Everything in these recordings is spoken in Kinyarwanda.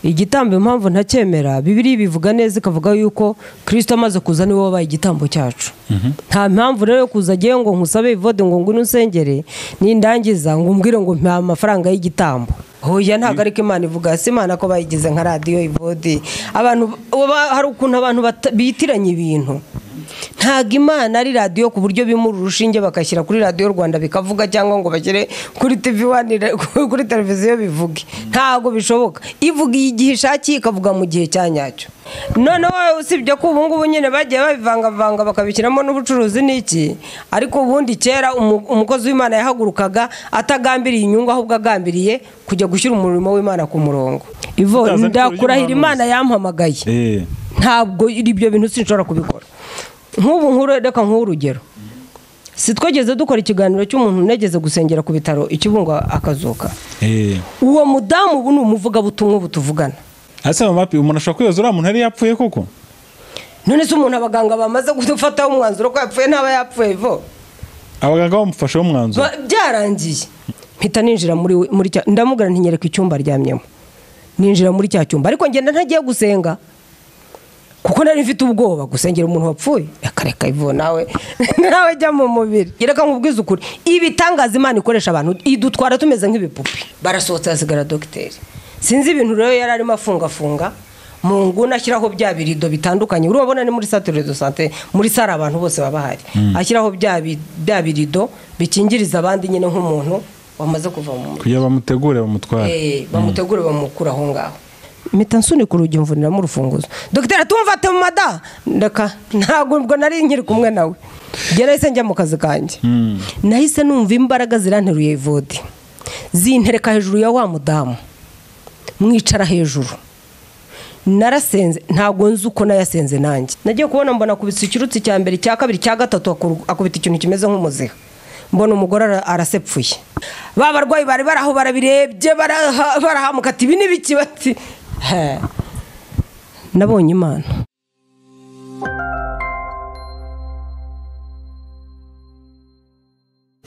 Igitambo impamvu ntacyemera, Bibiliya bivuga neza ikavuga yuko Kristo amaze kuza niwe wabaye igitambo cyacu. Nta mpamvu rero yo kuza agiye ngo nkusabe ivode ngo ngwino usengere, nindangiza ngo umbwire ngo mpa amafaranga y'igitambo. Hoya ntabwo ariko Imana ivuga, si Imana ko bayigize nka radio ivode. Abantu hari ukuntu abantu bitiranya ibintu. Ntabwo Imana ari radio ku buryo bimura urushinge bakashyira kuri radio Rwanda bikavuga cyangwa ngo bashyire kuri TV1 kuri televiziyo bivuge. Ntabwo bishoboka. Ivuga igihe ishakiye ikavuga mu gihe cyanyacyo. None wowe usibye ko ubu ngubu nyine bagiye babivangavanga bakabishyiramo n'ubucuruzi n'iki, ariko ubundi kera umukozi w'Imana yahagurukaga atagambiriye inyungu ahubwo agambiriye kujya gushyira umurimo w'Imana ku murongo. Ivo ndakurahira Imana yampamagaye. Ntabwo ibyo bintu sinshobora kubikora. Nk'ubu nkuru reka nk'urugero. Si twageze dukora ikiganiro cy'umuntu negeze gusengera ku bitaro ikibungo akazuka. Uwo mudamu ubu ni umuvuga butumwa butuvugana. Ase mama umuntu ashobora kwibaza uriya muntu yari yapfuye koko? None se umuntu abaganga bamaze gufataho umwanzuro ko yapfuye ntaba yapfuye ivo? Abaganga bamufashe umwanzuro. Byarangiye. Mpita ninjira muri ndamugara ntinyereka icyumba aryamyemo. Ninjira muri cya cyumba ariko ngenda ntagiye gusenga. Kuko nari mfite ubwoba gusengera umuntu wapfuye. Akareka ivo nawe nawe jya mu mubiri. Yereka nkubwize ukuri. Ibitangaza Imana ikoresha abantu idutwara tumeze nk'ibipupe. Barasohotse hasigara dogiteri. Sinzi ibintu rero yari arimo afunga mu nguna ashyiraho bya birido bitandukanye. Urabona ni muri centre de santé muri sare abantu bose baba bahari. Ashyiraho bya birido bikingiriza abandi nyine nk'umuntu wamaze kuva mu mubiri. Kugira bamutegure bamutware. Bamutegure bamukura aho ngaho. Mpita nsunika urugi mvuniramo urufunguzo. Dogiteri atumva mada ndeka ntabwo ubwo nari nkiri kumwe nawe. Njye nahise njya mu kazi kanjye. Nahise numva imbaraga ziranteruye ivode. Zintereka hejuru ya wa mudamu. Mwicara hejuru. Narasenze ntabwo nzi uko nayasenze nanjye. Nagiye kubona mbona kubitsa ikirutsi cya mbere cya kabiri cya gatatu akubita ikintu kimeze nk'umuziha. Mbona umugore arasepfuye. Ba barwayi bari baraho barabirebye barahamuka ati ibi nibiki bati. Nabonye Imana.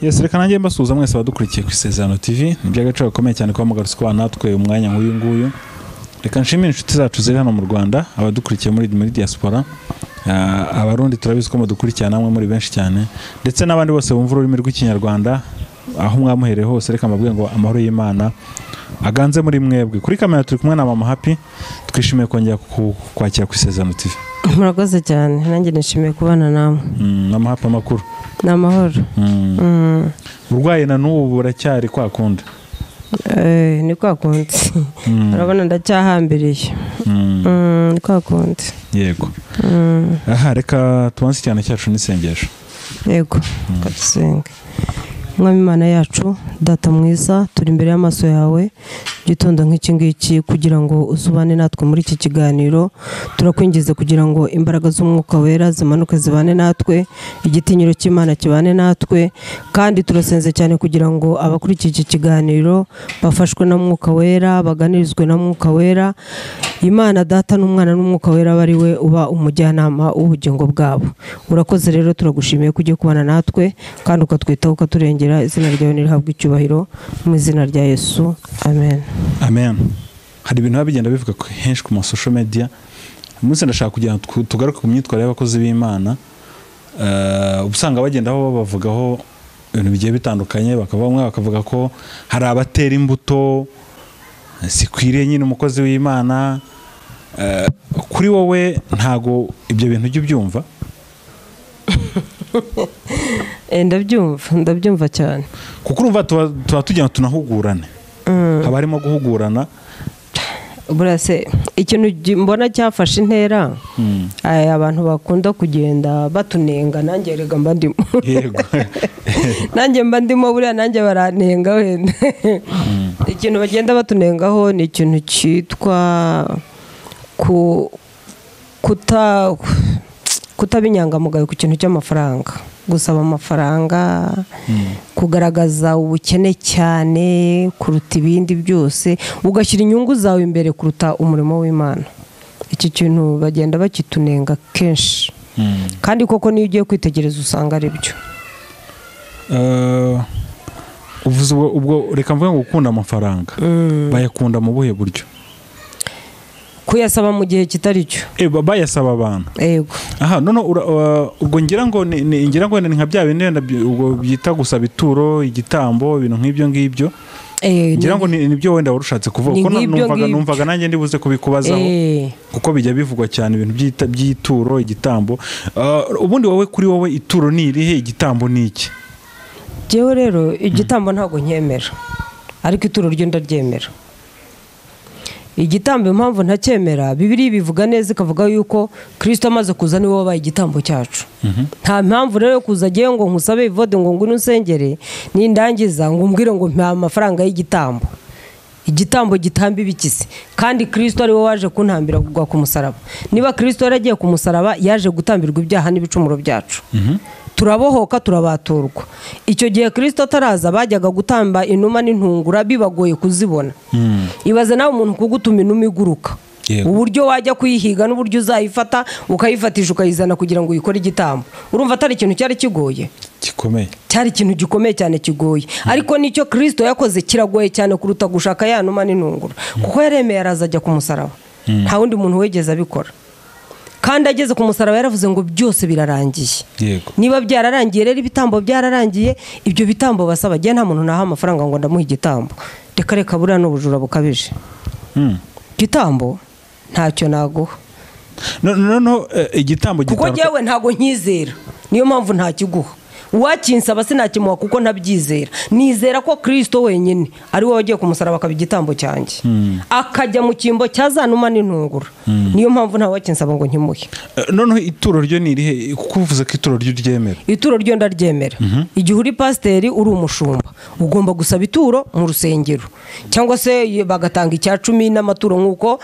Yes, reka nanjye mbasuhuza mwese abadukurikiye ku Isezerano TV. Ni by'agaciro gakomeye cyane kuba mugarutse kwa natwe umwanya nk'uyu nguyu. Reka nshimire inshuti zacu ziri hano mu Rwanda, abadukurikiye muri diaspora, abarundi turabizi ko mudukurikirana namwe muri benshi cyane, ndetse n'abandi bose bumva ururimi rw'Ikinyarwanda aho mwamuhereye hose. Reka mbabwire ngo amahoro y'Imana aganze muri mwebwe. Kuri kamera turi kumwe na Mama Happy, twishimiye kongera kwakira ku Isezerano TV. Murakoze cyane, nanjye nishimiye kubana namwe. Mama Happy, amakuru? Ni amahoro. Urwaye na n'ubu buracyari kwa kundi? Ni kwa kundi. Urabona ndacyahambiriye. Ni kwa kundi. Yego. Aha reka tubanze cyane cyacu n'isengesho. Yego, kadusenga. Mwami Imana yacu, Data mwiza, turi imbere y'amaso yawe gitondo nk'iki ngiki kugira ngo uzubane natwe muri iki kiganiro. Turakwingize kugira ngo imbaraga z'umwuka wera zimanuke zibane natwe, igitinyiro cy'Imana kibane natwe, kandi turasenze cyane kugira ngo abakurikiye iki kiganiro bafashwe na mwuka wera, baganirizwe na mwuka wera. Imana Data n'Umwana n'Umwuka wera bari we uba umujyanama w'ubugingo bwabo. Urakoze rero, turagushimiye kujye kubana natwe kandi ukatwitaho ukaturengera. Izina ryawe nirihabwe icyubahiro mu izina rya Yesu, amen. Amen. Hari ibintu bigenda bivuga henshi ku ma social media. Umunsi ndashaka kugira ngo tugaruke ku myitwarire y'abakozi b'Imana. Usanga bagenda aho babavugaho ibintu bigiye bitandukanye, bakaba bakavuga ko hari abatera imbuto sikwiriye nyine umukozi w'Imana. Kuri wowe ntago ibyo bintu ujye ubyumva? Ndabyumva cyane. Kuko urumva tuba tugenda tunahugurane. Haba harimo guhugurana. Burase ikintu mbona cyafashe intera, abantu bakunda kugenda batunenga, nanjye rega mba ndimo. Yego. Nanjye mba ndimo buriya, nanjye baranenga wenda. Ikintu bagenda batunengaho ni ikintu cyitwa kutaba inyangamugayo ku kintu cy'amafaranga, gusaba amafaranga, kugaragaza ubukene cyane kuruta ibindi byose, ugashyira inyungu zawe imbere kuruta umurimo w'Imana. Iki kintu bagenda bakitunenga kenshi. Kandi koko niyo ugiye kwitegereza usanga ari byo. Uvuze ubwo reka mvuge ngo gukunda amafaranga. Bayakunda mu buhe buryo? Kuyasaba mu gihe kitari cyo. Bayasaba abantu. Yego. Aha none ubwo ngira ngo ngira ngo ni nka bya bindi ubwo byita gusaba ituro, igitambo, ibintu nk'ibyo ngibyo. Ngira ngo nibyo wenda warushatse kuvuga kuko numvaga nanjye ndibuze kubikubazaho kuko bijya bivugwa cyane ibintu by'ituro, igitambo. Ubundi wowe kuri wowe ituro ni irihe, igitambo ni iki? Jewe rero igitambo ntago nkemera, ariko ituro ryo ndaryemera. Igitambo impamvu ntacyemera, Bibiliya bivuga neza ikavuga yuko Kristo amaze kuza niwe wabaye igitambo cyacu. Nta mpamvu rero yo kuza agiye ngo nkusabe ivode ngo ngwino unsengere, nindangiza ngo umbwire ngo mpa amafaranga y'igitambo. Igitambo gitamba ibikisi, kandi Kristo ari we waje kuntambira kugwa ku musaraba. Niba Kristo yaragiye ku musaraba yaje gutambirwa ibyaha n'ibicumuro byacu. Turabohoka, turabaturwa. Icyo gihe Kristo ataraza bajyaga gutamba inuma n'intungura bibagoye kuzibona. Ibaze nawe umuntu kugutuma inuma iguruka, uburyo wajya kuyihiga n'uburyo uzayifata ukayifatisha ukayizana kugira ngo uyikore igitambo. Urumva atari ikintu cyari kigoye? Gikomeye. Cyari ikintu gikomeye cyane kigoye. Ariko nicyo Kristo yakoze kiragoye cyane kuruta gushaka ya numa n'intungura, kuko yaremeye araza ajya ku musaraba. Nta wundi muntu wegeze abikora. Kandi ageze ku musaraba yaravuze ngo byose birarangiye. Niba byararangiye rero ibitambo byararangiye, ibyo bitambo basaba giye nta muntu naha amafaranga ngo ndamuha igitambo. Reka reka buriya n'ubujura bukabije. Igitambo ntacyo naguha. No igitambo kuko jewe ntago nkizera, niyo mpamvu ntakiguha. Uwakinsaba sinakimuha kuko ntabyizera. Nizera ko Kristo wenyine ari we wagiye ku musaraba akaba igitambo cyanjye, akajya mu cyimbo cya za numa n'intungura. Niyo mpamvu nta wakinsaba ngo nkimuhe. Noneho ituro ryo ni irihe? Kuko uvuze ko ituro ryo ryemera. Ituro ryo ndaryemera. Igihe uri pasiteri uri umushumba ugomba gusaba ituro mu rusengero, cyangwa se bagatanga icya 10 n'amaturo nk'uko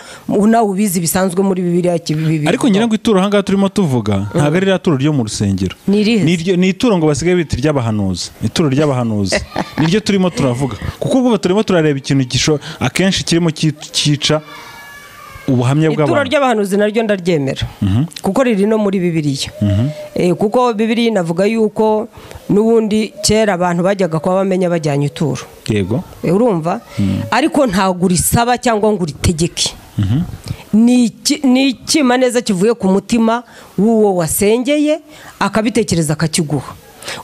nawe ubizi bisanzwe muri Bibiliya. Ariko ngira ngo ituro ahangaha turimo tuvuga ntabwo ari ituro ryo mu rusengero, ni ituro ngo basigaye bita ry'abahanuzi, ituro ry'abahanuzi niryo turimo turavuga, kuko ubwo turimo turareba ikintu gisho akenshi kirimo cyica ubuhamya bw'abantu. Ituro ry'abahanuzi naryo ndaryemera kuko riri no muri Bibiliya. Kuko Bibiliya inavuga yuko n'ubundi kera abantu bajyaga kwa bamenya bajyanye ituro. Yego. Urumva? Ariko ntago urisaba cyangwa ngo uritegeke. Ni ikima neza kivuye ku mutima w'uwo wasengeye akabitekereza akakiguha.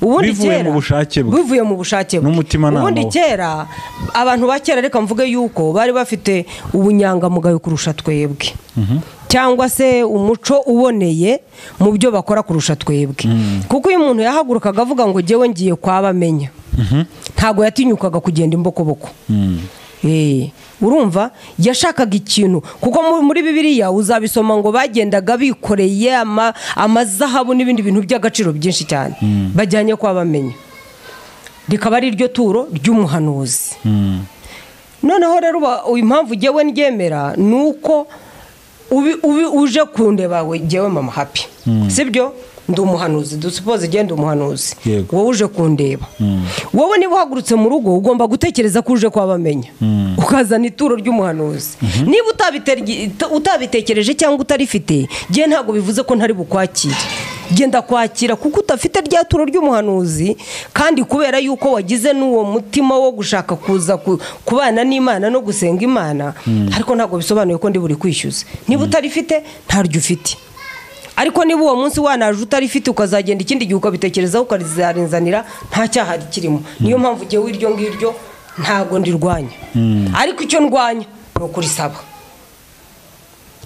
Ubundi kera bivuye mu bushake bwe. Ubundi kera abantu ba kera, reka mvuge yuko bari bafite ubunyangamugayo kurusha twebwe, cyangwa se umuco uboneye mu byo bakora kurusha twebwe. Kuko uyu muntu yahagurukaga avuga ngo jewe ngiye kwa bamenya, ntago yatinyukaga kugenda imbokoboko. Urumva yashakaga ikintu, kuko muri Bibiliya uzabisoma ngo bagendaga bikoreye amazahabu n'ibindi bintu by'agaciro byinshi cyane, bajyanye kwa bamenya, rikaba ari ryo turo ry'umuhanuzi. Noneho rero impamvu jewe ndyemera nuko uje kundeba we jewe mama Happy, sibyo? Ndi umuhanuzi, dusuppose genda umuhanuzi, wowe uje kundeba. Wowe niba uhagurutse mu rugo ugomba gutekereza ko uje kwa bamenya, ukazana ituro ry'umuhanuzi. Niba utabitekereje cyangwa utarifite, giye ntago bivuze ko ntari bukwakire. Genda kwakira kuko utafite rya turo ry'umuhanuzi, kandi kubera yuko wagize n'uwo mutima wo gushaka kuza kubana n'Imana no gusenga Imana, ariko ntago bisobanuye ko ndi buri kwishyuza. Niba utarifite ntaryo ufite. Ariko niba uwo munsi wanaje utarifite ukazagenda ikindi gihe ukabitekerezaho ukazarinzanira, nta cyaha kirimo. Niyo mpamvu giye wiryo ngiryo ntago ndirwanya. Ariko icyo ndwanya ni ukurisaba.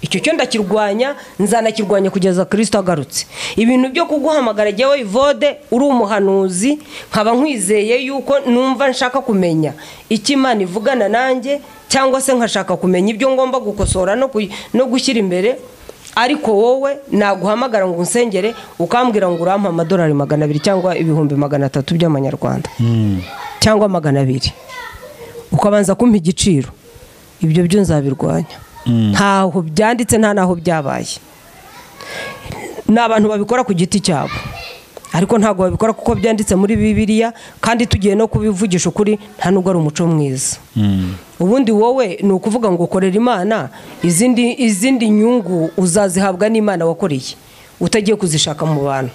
Icyo cyo ndakirwanya, nzanakirwanya kugeza Kristo agarutse. Ibintu byo kuguhamagara jewe Ivode uri umuhanuzi, nkaba nkwizeye yuko numva nshaka kumenya icyo Imana ivugana nanjye, cyangwa se nkashaka kumenya ibyo ngomba gukosora no gushyira imbere. Ariko wowe naguhamagara ngo unsengere ukambwira ngo urampa amadolari 200 cyangwa 300,000 by'amanyarwanda, cyangwa 200, ukabanza kumpa igiciro, ibyo byo nzabirwanya. Ntaho byanditse, nta naho byabaye. Ni abantu babikora ku giti cyabo, ariko ntago babikora kuko byanditse muri Bibiliya, kandi tugiye no kubivugisha ukuri nta nubwo ari umuco mwiza. Ubundi wowe ni ukuvuga ngo ukorera Imana, izindi nyungu uzazihabwa n'Imana wakoreye, utagiye kuzishaka mu bantu.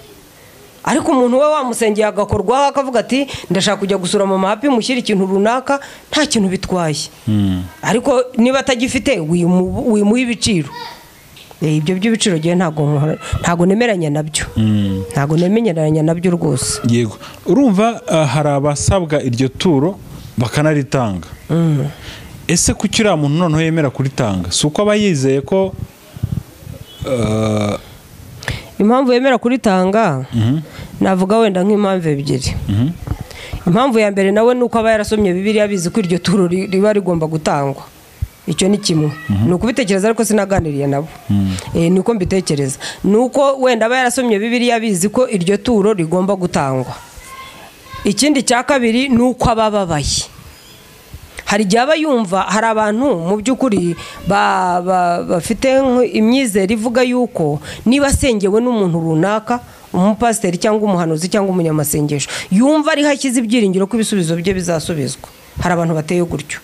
Ariko umuntu we wamusengeye agakorwaho akavuga ati ndashaka kujya gusura mama Happy mushyira ikintu runaka, nta kintu bitwaye. Ariko niba atagifite wimuha ibiciro. Ibyo by'ibiciro gihe ntago nemeranya nabyo. Ntago nemeranya nabyo rwose. Yego. Urumva hari abasabwa iryo turo bakanaritanga. Ese kuki uriya muntu noneho yemera kuritanga? Si uko aba yizeye ko impamvu yemera kuritanga navuga wenda nk'impamvu ebyiri. Impamvu ya mbere nawe nuko aba yarasomye Bibiliya abizi ko iryo turo riba rigomba gutangwa. Icyo ni kimwe. Ni ukubitekereza ariko sinaganiriye nabo. Niko mbitekereza. Nuko wenda aba yarasomye Bibiliya abizi ko iryo turo rigomba gutangwa. Ikindi cya kabiri nuko abababaye. Hari igihe aba yumva hari abantu mu by'ukuri bafite imyizere ivuga yuko niba asengewe n'umuntu runaka, umupasiteri cyangwa umuhanuzi cyangwa umunyamasengesho, yumva ari hashyize ibyiringiro ko ibisubizo bye bizasubizwa. Hari abantu bateye gutyo.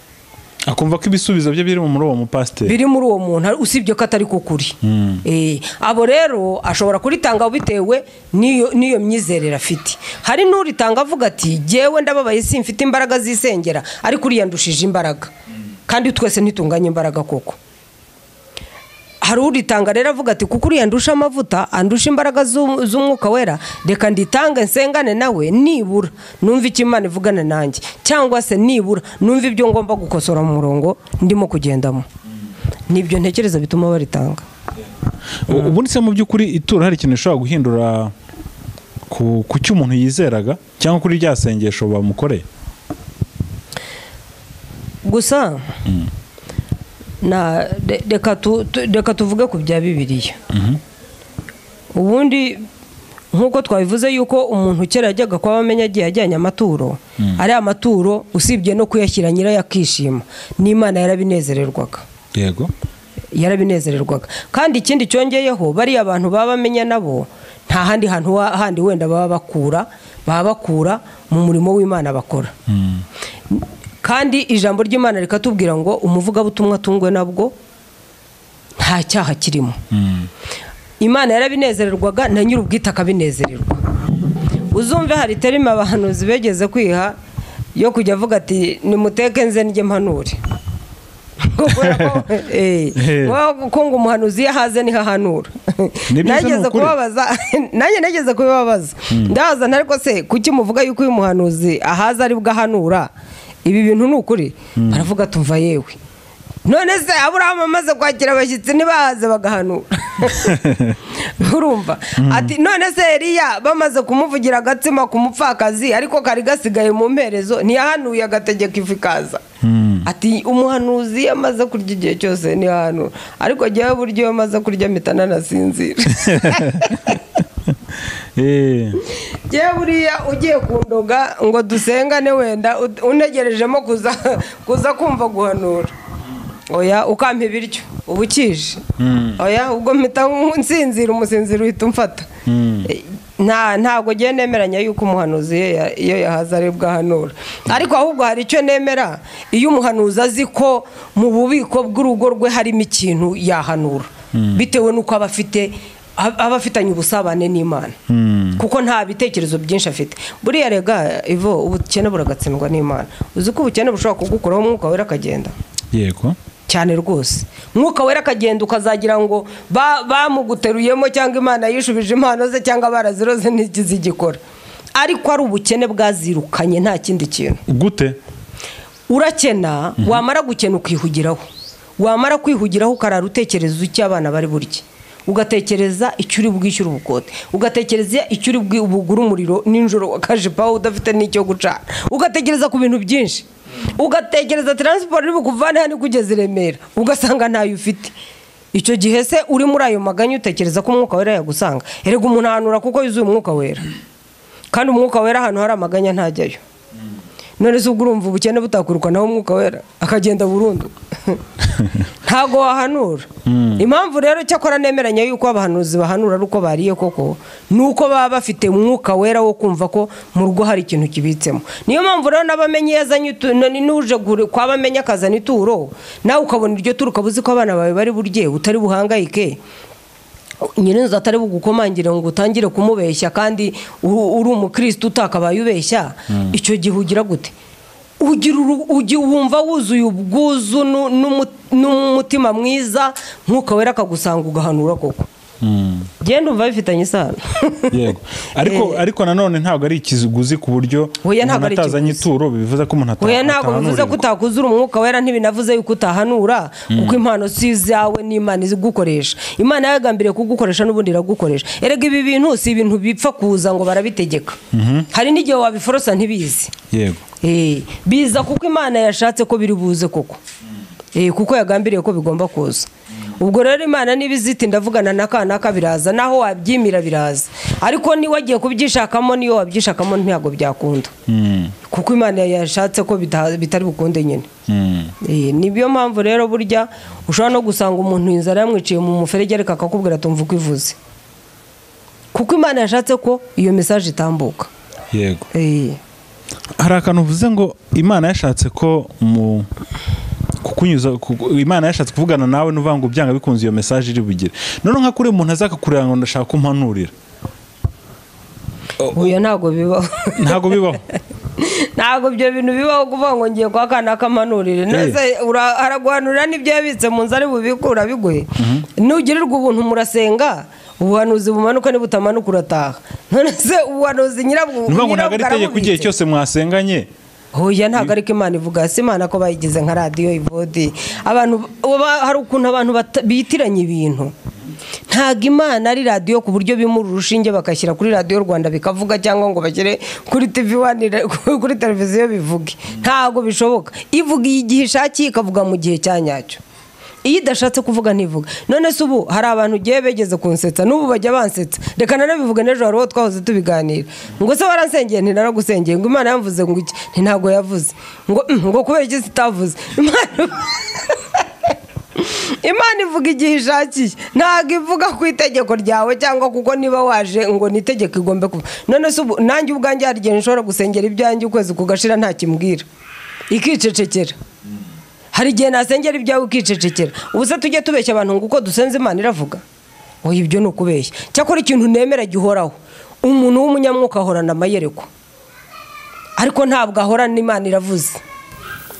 Akumva ko ibisubizo bye biri muri uwo mupasiteri, biri muri uwo muntu, usibye ko atari kukuri. Abo rero ashobora kuritanga bitewe n'iyo myizerere afite. Hari n'uritanga avuga ati jyewe ndababaye simfite imbaraga zisengera, ariko uriya ndushije imbaraga. Kandi twese ntitunganye imbaraga koko. Hari uritanga rero avuga ati kuko uriya ndusha amavuta, andusha imbaraga z'umwuka wera, reka nditange nsengane nawe, nibura numva icyo Imana ivugana nanjye, cyangwa se nibura numva ibyo ngomba gukosora mu murongo ndimo kugendamo. Nibyo ntekereza bituma baritanga. Ubundi se mu by'ukuri ituro hari ikintu ushobora guhindura ku cyo umuntu yizeraga cyangwa kuri rya sengesho bamukoreye? Gusa na reka tuvuge ku bya Bibiliya. Ubundi nkuko twabivuze yuko umuntu kera yajyaga kwa bamenya agiye ajyanye amaturo, ari amaturo usibye no kuyashyira nyirayo akishima, n'Imana yarabinezererwaga. Yego, yarabinezererwaga. Kandi ikindi cyongeyeho, bari abantu baba bamenya nabo nta handi hantu handi wenda baba bakura mu murimo w'Imana bakora. Kandi ijambo ry'Imana rikatubwira ngo umuvugabutumwa atungwe nabwo nta cyaha kirimo. Imana yarabinezererwaga na nyir'ubwite akabinezererwa. Uzumve hari terima abahanuzi begeze kwiha yo kujya avuga ati nimuteke nze njye mpanure. Ko ngo umuhanuzi yahaze ni hahanura. Nageze kubabaza, nanjye nageze kubibabaza. Ndabaza ariko se kuki muvuga yuko uyu muhanuzi ahaza ari bwahanura? Ibi bintu ni ukuri. Baravuga tumva yewe. None se Aburahamu amaze kwakira abashyitsi ntibahaze bagahanura? Urumva ati none se Eliya bamaze kumuvugira agatsima ku mupfakazi ariko kari gasigaye mu mperezo ntiyahanuye agategeka ifu ikaza. Ati umuhanuzi yamaze kurya igihe cyose ntiyahanura, ariko jyewe buryo iyo amaze kurya mpita nanasinzira. Jyewe buriya ugiye kundoga ngo dusengane wenda untegerejemo kuza kumva guhanura, oya ukampa ibiryo ubukije, oya ubwo mpita nsinzira, umusinziro uhita umfata. Ntabwo ngiye nemeranya yuko umuhanuzi iyo yahaza ari bwahanura, ariko ahubwo hari icyo nemera iyo umuhanuzi azi ko mu bubiko bw'urugo rwe harimo ikintu yahanura, bitewe n'uko aba afite abafitanye ubusabane n'Imana, kuko nta bitekerezo byinshi afite. Buriya rega Ivo, ubukene buragatsindwa n'Imana. Uzi ko ubukene bushobora kugukoraho umwuka wera akagenda? Yego, cyane rwose. Umwuka wera akagenda ukazagira ngo bamuguteruyemo cyangwa Imana yishubije impano ze cyangwa baraziroze ntizigikora, ariko ari ubukene bwazirukanye nta kindi kintu. Gute? Urakena, wamara gukena ukihugiraho, wamara kwihugiraho ukarara utekereza icyo abana bari burye, ugatekereza icyo uri bwishyura ubukote, ugatekereza icyo uri bugure umuriro nijoro wakajipaho udafite n'icyo gucana, ugatekereza ku bintu byinshi, ugatekereza transport iri bukuvane hano kugeza i Remera, ugasanga ntayo ufite. Icyo gihe se uri muri ayo maganya utekereza ko umwuka wera yagusanga? Erega umuntu ahanura kuko yuzuye umwuka wera, kandi umwuka wera ahantu hari amaganya ntajyayo. None se ubwo urumva ubukene butakuruka naho umwuka wera akagenda burundu? Ntago wahanura. Impamvu rero cyakora nemeranya yuko abahanuzi bahanura ari uko bariye koko, nuko baba bafite umwuka wera wo kumva ko mu rugo hari ikintu kibitsemo. Niyo mpamvu rero n'abamenye yazanye n'uje kwa bamenya akazana ituro, nawe ukabona iryo turo ukabuzi ko abana bawe bari burye utari buhangayike. Nyirinzu atari bugukomangire ngo utangire kumubeshya kandi uri umukristo utakabaye ubeshya. Icyo gihe ugira gute? Ugira wumva wuzuye ubwuzu n'umutima mwiza, Mwuka Wera akagusanga ugahanura koko. Genda umva bifitanye isano. Yego. Ariko nanone ntabwo ari ikiguzi ku buryo umuntu atazanye ituro bivuze ko umuntu atahanura. Oya, ntabwo bivuze ko utakuzura Umwuka Wera, ntibinavuze yuko utahanura, kuko impano si izawe n'Imana izigukoresha. Imana yagambiriye kugukoresha n'ubundi iragukoresha. Erega ibi bintu si ibintu bipfa kuza ngo barabitegeka. Hari n'igihe wabiforosa ntibizi. Yego. Biza kuko Imana yashatse ko biri buze koko. Kuko yagambiriye ko bigomba kuza. Ubwo rero Imana niba iziti ndavugana na kanaka biraza, naho wabyimira biraza. Ariko ni wagiye kubyishakamo, niyo wabyishakamo ntabwo byakunda. Kuko Imana yashatse ko bitari bukunde nyine. Nibyo mpamvu rero burya ushobora no gusanga umuntu inzara yamwiciye mu muferege ariko akakubwira tumva uko ivuze. Kuko Imana yashatse ko iyo message itambuka. Yego. Hari akantu uvuze ngo Imana yashatse ko mu kukunyuza, Imana yashatse kuvugana nawe nuvuga ngo byanga bikunze iyo message iri bugire. None nka kuri umuntu azakakurira ngo ndashaka kumpanurira. Oya, ntago bibaho. Ntago bibaho. Ntago ibyo bintu bibaho kuvuga ngo ngiye kwa kana kamanurire. Nese araguhanurira n'ibyo yabitse mu nzu ari bubikura biguhe. Nugirirwa ubuntu murasenga, ubuhanuzi bumanuka nibutamanuka urataha. None se ubuhanuzi nyirabwo nyirabwo ntabwo ari itegeko igihe cyose mwasenganye. Oya, ntabwo ariko Imana ivuga, si Imana ko bayigize nka radio ivodi. Abantu hari ukuntu abantu bitiranya ibintu. Ntabwo Imana ari radio ku buryo bimura urushinge bakashyira kuri radio Rwanda bikavuga, cyangwa ngo bashyire kuri TV1 kuri televiziyo bivuge. Ntabwo bishoboka. Ivuga igihe ishakiye ikavuga mu gihe cyanyacyo. Iyo idashatse kuvuga ntivuga. None se ubu hari abantu ugiye begeze kunsetsa, n'ubu bajya bansetsa. Reka nanabivuga n'ejo hari uwo twahoze tubiganira. Ngo se waransengeye, nti naragusengeye. Ngo Imana yamvuze ngo iki? Nti ntabwo yavuze. Ngo kubera iki sitavuze? Imana ivuga igihe ishakiye. Ntabwo ivuga ku itegeko ryawe cyangwa kuko niba waje ngo nitegeko igombe kuba. None se ubu nanjye ubwanjye hari igihe nshobora gusengera ibyanjye ukwezi kugashira nta kimbwira. Ikicecekera. Hari igihe nasengera ibyawe ukicecekera. Ubu se tujye tubeshya abantu ngo uko dusenze Imana iravuga? Oya, ibyo ni ukubeshya. Cyakora ikintu nemera gihoraho, umuntu w'umunyamwuka ahorana amayerekwa. Ariko ntabwo ahorana Imana iravuze.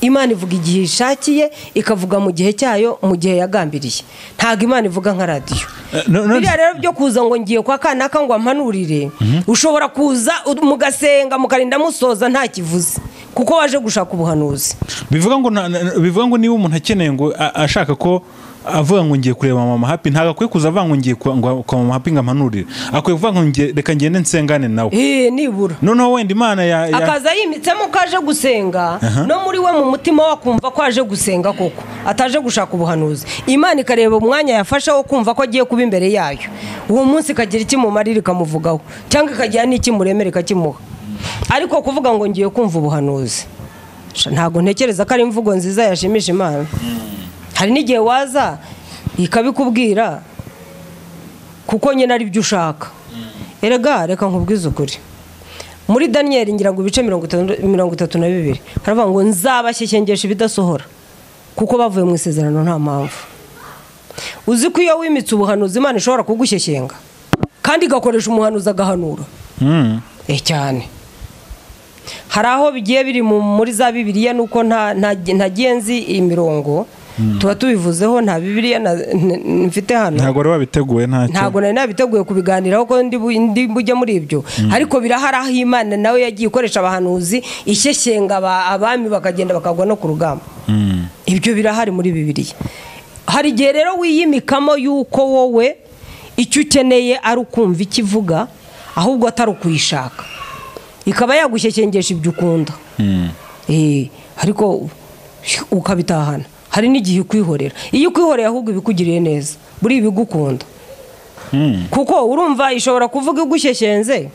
Imana ivuga igihe ishakiye, ikavuga mu gihe cyayo, mu gihe yagambiriye. Ntabwo Imana ivuga nka radio. Biriya rero byo kuza ngo ngiye kwa kanaka ngo ampanurire, ushobora kuza mugasenga mukarinda musoza nta kivuze, kuko waje gushaka ubuhanuzi. Bivuga ngo niba umuntu akeneye ngo ashaka ko avuga ngo ngiye kureba Mama Happy, ntabwo akwiye kuza avuga ngo ngiye kwa Mama Happy ngo ampanurire. Akwiye kuvuga ngo reka ngende nsengane nawe. Nibura. Noneho wenda Imana akaza yimitsemo ko aje gusenga, no muri we mu mutima we akumva ko aje gusenga koko, ataje gushaka ubuhanuzi. Imana ikareba umwanya yafashe wo kumva ko agiye kuba imbere yayo. Uwo munsi ikagira ikimumarira ikamuvugaho, cyangwa ikagira n'ikimuremera ikakimuha. Ariko kuvuga ngo ngiye kumva ubuhanuzi, ntabwo ntekereza ko ari imvugo nziza yashimisha Imana. Hari n'igihe waza ikabikubwira kuko nyine ari byo ushaka. Erega reka nkubwize ukuri. Muri Daniel ngira ngo ibice 32 haravuga ngo nzabashyeshyengesha ibidasohora kuko bavuye mu isezerano nta mpamvu. Uzi ko iyo wimitse ubuhanuzi Imana ishobora kugushyeshyenga kandi igakoresha umuhanuzi agahanura. Cyane. Hari aho bigiye biri muri za Bibiliya nuko ntagiye nzi imirongo. Tuba tubivuzeho, nta Bibiliya mfite hano. Ntabwo wari wabiteguye ntacyo. Ntabwo nari nabiteguye kubiganiraho ko ndi bujye muri ibyo. Ariko birahari aho Imana nawe yagiye ikoresha abahanuzi ishyeshyenga abami bakagenda bakagwa no ku rugamba. Ibyo birahari muri Bibiliya. Hari igihe rero wiyimikamo yuko wowe icyo ukeneye ari ukumva ikivuga ahubwo atari ukuyishaka. Ikaba yagushyeshyengesha ibyo ukunda. Ariko ukabitahana. Hari n'igihe ukwihorera. Iyo ukwihoreye ahubwo ibikugiriye neza, buri ibigukunda. Kuko urumva ishobora kuvuga igushyeshyenze,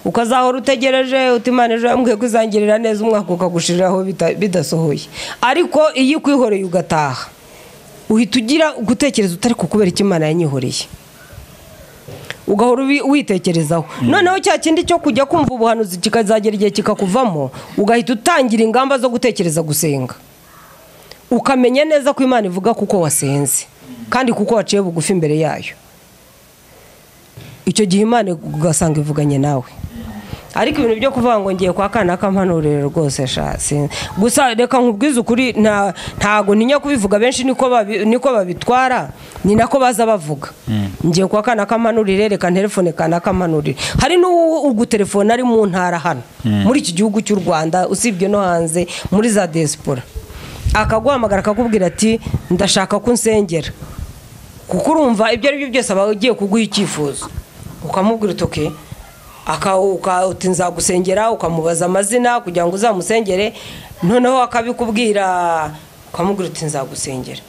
ukazahora utegereje uti Imana ejo yambwiye ko izangirira neza, umwaka ukagushiriraho bidasohoye. Ariko iyo ukwihoreye ugataha, uhita ugira gutekereza utari kubera icyo Imana yanyihoreye. Ugahora witekerezaho. Noneho cya kindi cyo kujya kumva ubuhanuzi kikazagera igihe kikakuvamo, ugahita utangira ingamba zo gutekereza gusenga. Ukamenya neza ko Imana ivuga kuko wasenze kandi kuko waciye bugufi imbere yayo. Icyo gihe Imana ugasanga ivuganye nawe. Ariko ibintu byo kuvuga ngo ngiye kwa kanaka mpanurire rwose sha, gusa reka nkubwize ukuri, ntago ntinya kubivuga, benshi niko babitwara, ni nako baza bavuga ngiye kwa kanaka mpanurire, reka ntelefone kanaka mpanurire. Hari n'ugutelefona ari mu ntara hano muri iki gihugu cy'u Rwanda, usibye no hanze muri za diaspora, akaguhamagara akakubwira ati ndashaka ko unsengera, kuko urumva ibyo ari byo byose aba agiye kuguha icyifuzo, ukamubwira uti okay, uti nzagusengera, ukamubaza amazina kugira ngo uzamusengere, noneho akabikubwira ukamubwira uti nzagusengera.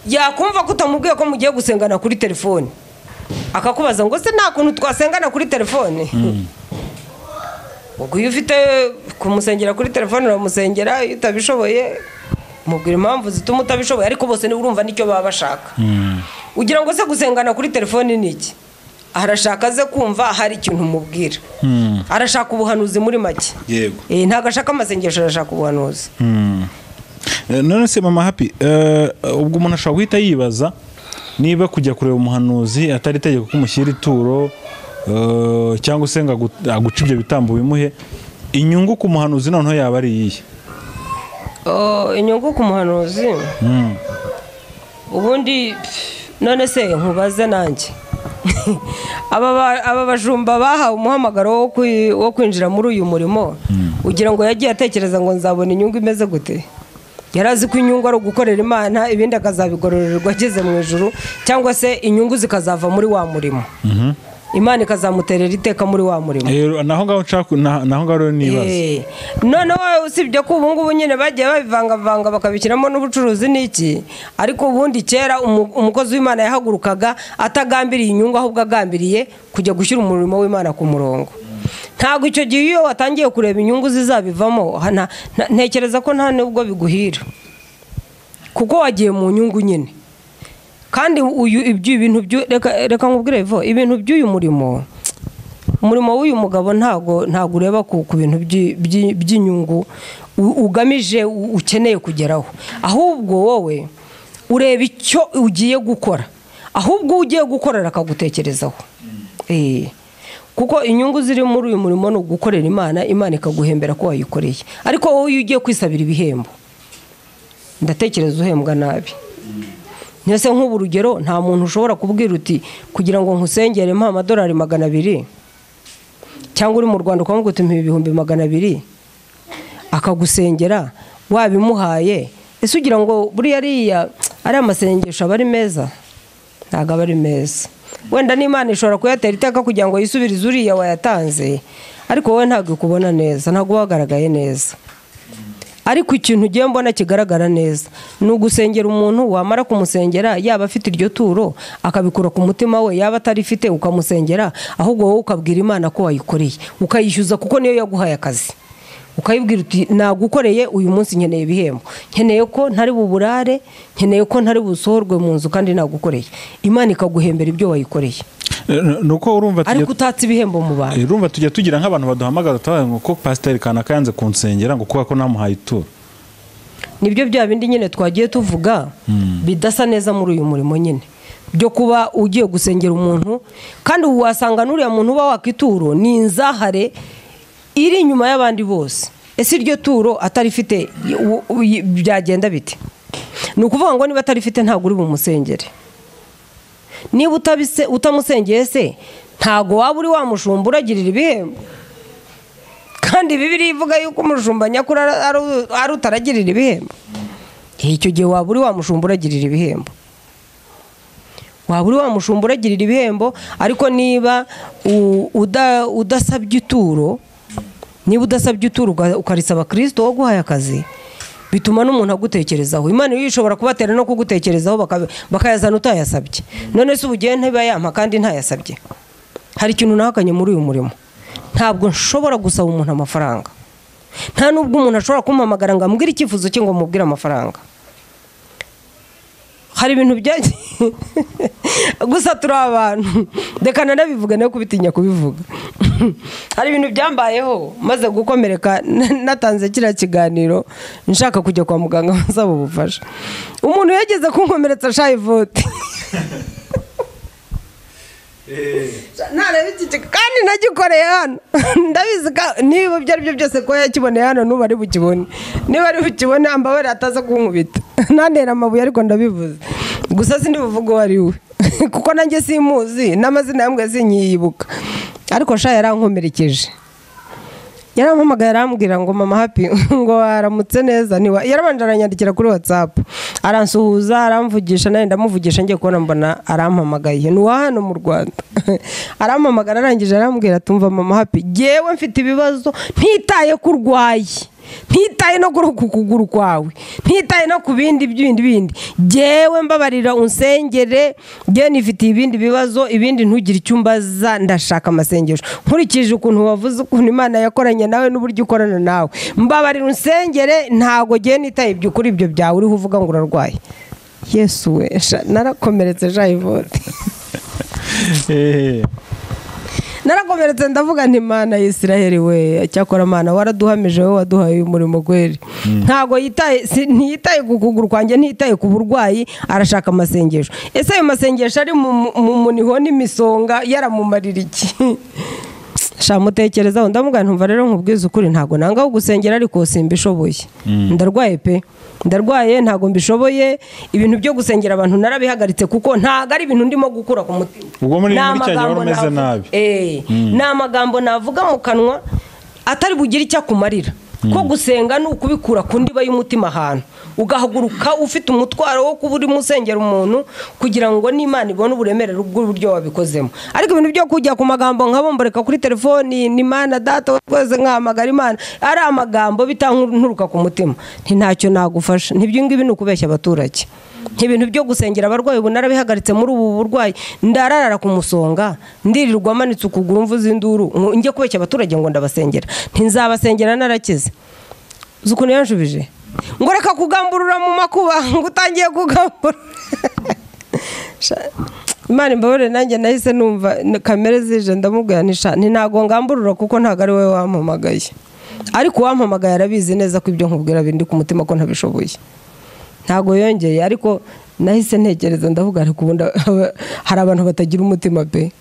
Yakumva ko utamubwiye ko mugiye gusengana kuri telefone, akakubaza ngo se nta kuntu twasengana kuri telefone. Ubwo iyo ufite kumusengera kuri telefone uramusengera, iyo utabishoboye mubwira impamvu zituma utabishoboye, ariko bose niba urumva nicyo baba bashaka. Ugira ngo se gusengana kuri telefone ni iki? Arashaka aze kumva hari ikintu umubwira, arashaka ubuhanuzi muri make. Yego. Ntabwo ashaka amasengesho, arashaka ubuhanuzi. None se Mama Happy, ubwo umuntu ashobora guhita yibaza niba kujya kureba umuhanuzi atari itegeko ko umushyira ituro, cyangwa se ngo aguce ibyo bitambo bimuhe, inyungu ku muhanuzi noneho yaba ari iyihe? Inyungu ku muhanuzi ubundi none se nkubaze nanjye, aba bajumba bahawe umuhamagaro wo kwinjira muri uyu murimo, ugira ngo yagiye atekereza ngo nzabona inyungu imeze gute? Yari azi ko inyungu ari ugukorera Imana, ibindi akazabigororerwa ageze mu ijuru, cyangwa se inyungu zikazava muri wa murimo, Imana ikazamuterera iteka muri wa murimo. Naho ngaho nshaka, naho ngaho rero nibaza. Noneho usibye ko ubu ngubu nyine bagiye babivangavanga bakabishyiramo n'ubucuruzi n'iki, ariko ubundi kera umukozi w'Imana yahagurukaga atagambiriye inyungu, ahubwo agambiriye kujya gushyira umurimo w'Imana ku murongo. Ntabwo icyo gihe iyo watangiye kureba inyungu zizabivamo, ntekereza ko nta nubwo biguhira, kuko wagiye mu nyungu nyine. Kandi uyu ibyo ibintu reka nkubwire ivo, ibintu by'uyu murimo, umurimo w'uyu mugabo ntago ureba ku bintu by'inyungu ugamije ukeneye kugeraho, ahubwo wowe ureba icyo ugiye gukora, ahubwo ugiye gukorera akagutekerezaho. Kuko inyungu ziri muri uyu murimo ni ugukorera Imana, Imana ikaguhembera ko wayikoreye. Ariko wowe iyo ugiye kwisabira ibihembo, ndatekereza uhembwa nabi. Nyese nk'ubu urugero, nta muntu ushobora kubwira uti kugira ngo nkusengere mpa amadolari 200, cyangwa uri mu Rwanda ukamubwira uti mpa 200,000, akagusengera wabimuhaye. Ese ugira ngo buriya ariya ari amasengesho aba ari meza? Ntabwo aba ari meza. Wenda n'Imana ishobora kuyatera iteka kugira ngo yisubirize uriya wayatanze, ariko wowe ntabwo ikubona neza, ntabwo wagaragaye neza. Ariko ikintu ugiye mbona kigaragara neza ni ugusengera umuntu, wamara kumusengera yaba afite iryo turo akabikura ku mutima we, yaba atarifite ukamusengera, ahubwo wowe ukabwira Imana ko wayikoreye, ukayishyuza kuko niyo yaguhaye akazi, ukayibwira uti nagukoreye uyu munsi, nkeneye ibihembo, nkeneye ko ntari buburare, nkeneye ko ntari busohorwe mu nzu kandi nagukoreye. Imana ikaguhembera ibyo wayikoreye. Nuko urumva ariko utatse ibihembo mu bantu. Urumva tujya tugira nk'abantu baduhamagaza tubaye ngo ko pasiteri kanaka yanze kunsengera ngo kuko namuhaye ituro. Nibyo bya bindi nyine twagiye tuvuga bidasa neza muri uyu murimo nyine, byo kuba ugiye gusengera umuntu kandi wasanga n'uriya muntu uba wakituro ni inzahare iri inyuma y'abandi bose. Ese iryo turo atarifite byagenda bite? Ni ukuvuga ngo niba atarifite ntabwo uri bumusengere. Niba utamusengeye se ntago waba uri wa mushumba uragirira ibihembo, kandi Bibiliya ivuga yuko umushumba nyakuri ari utaragirira ibihembo. Icyo gihe waba uri wa mushumba uragirira ibihembo, waba uri wa mushumba uragirira ibihembo. Ariko niba udasabye ituro, niba udasabye ituro ukarisaba Kristo waguhaye akazi, bituma n'umuntu agutekerezaho. Imana iyo ishobora kubatera no kugutekerezaho bakayazana utayasabye. None se ubugiye ntiba yampa kandi ntayasabye? Hari ikintu nahakanye muri uyu murimo, ntabwo nshobora gusaba umuntu amafaranga, nta nubwo umuntu ashobora kumpamagara ngo ambwire icyifuzo cye ngo mubwire amafaranga. Hari ibintu byagiye gusa turi abantu, reka nanabivuga nayo kubitinya kubivuga. Hari ibintu byambayeho maze gukomereka, natanze kiriya kiganiro nshaka kujya kwa muganga nsaba ubufasha. Umuntu yageze kunkomeretsa shayivote. Nareba iki kandi nagikoreye hano ndabizi niba ibyo ari byo byose ko yakiboneye hano nuba ari bukibone, niba ari bukibone ambabarira ataza kunkubita nantera amabuye, ariko ndabivuze gusa sindi buvuge uwo ari we kuko nanjye simuzi n'amazina yambwiye sinyiyibuka, ariko sha yarankomerekeje. Yarampamagaye arambwira ngo mama Happy ngo waramutse neza, niwa yarabanje aranyandikira kuri WhatsApp aransuhuza aramvugisha, nawe ndamuvugisha, ngiye kubona mbona arampamagaye ni uwa hano mu Rwanda. Arampamagara arangije arambwira tumva mama Happy, jyewe mfite ibibazo ntitaye ko urwaye, ntitaye no kuri uku kuguru kwawe, ntitaye no ku bindi bindi, jyewe mbabarira unsengere, jyewe nifitiye ibindi bibazo, ibindi ntugire icyo umbaza, ndashaka amasengesho nkurikije ukuntu wavuze ukuntu Imana yakoranye nawe n'uburyo ukorana nawe, mbabarira unsengere, ntago jyewe nitaye ibyo kuri ibyo byawe uriho uvuga ngo urarwaye. Yesu we, narakomeretse Jayivode. Narakomeretse ndavuga nti Mana y'Isiraheli we, cyakora Mana waraduhamije wowe waduhaye umurimo kweri. Ntago yitaye, ntiyitaye ku kuguru kwanjye, ntiyitaye ku burwayi, arashaka amasengesho. Ese ayo masengesho ari mu muniho n'imisonga yaramumarira iki? Sha mutekerezaho ndamubwira ntumva rero nkubwiza ukuri, ntago nanga gusengera ariko simbishoboye. Ndarwaye pe, ndarwaye ntago mbishoboye, ibintu byo gusengera abantu narabihagaritse kuko ntago ari ibintu ndimo gukura ku mutima. Ubwo muri cya gihe umeze nabi. Ni amagambo navuga mu kanwa atari bugire icyo akumarira. Ko gusenga ni ukubikura ku ndiba y'umutima ahantu ugahaguruka ufite umutwaro wo kuba urimo usengera umuntu kugira ngo n'Imana ibone uburemere bw'uburyo wabikozemo. Ariko ibintu byo kujya ku magambo nkabomboreka kuri telefoni ni Imana data twese nkahamagara Imana, ari amagambo bitanturuka ku mutima, nti ntacyo nagufasha. Ntibyo ngibi ni ukubeshya abaturage. Ibintu byo gusengera abarwayi ubu narabihagaritse muri ubu burwayi, ndararara ku musonga, ndirirwa manitse ukuguru mvuze induru njye kubeshya abaturage ngo ndabasengera, ntinzabasengera narakize. Uzi ukuntu yanshubije ngo reka kugamburura mu makuba, ngo utangiye kugambura. Imana imbabarire, nanjye nahise numva kamere zije ndamubwira nti ntago ngamburura kuko ntago ari wowe wampamagaye, ariko uwampamagaye arabizi neza ko ibyo nkubwira bindi ku mutima ko ntabishoboye. Ntago yongeye, ariko nahise ntekereza ndavuga ariko ubundi hari abantu batagira umutima pe.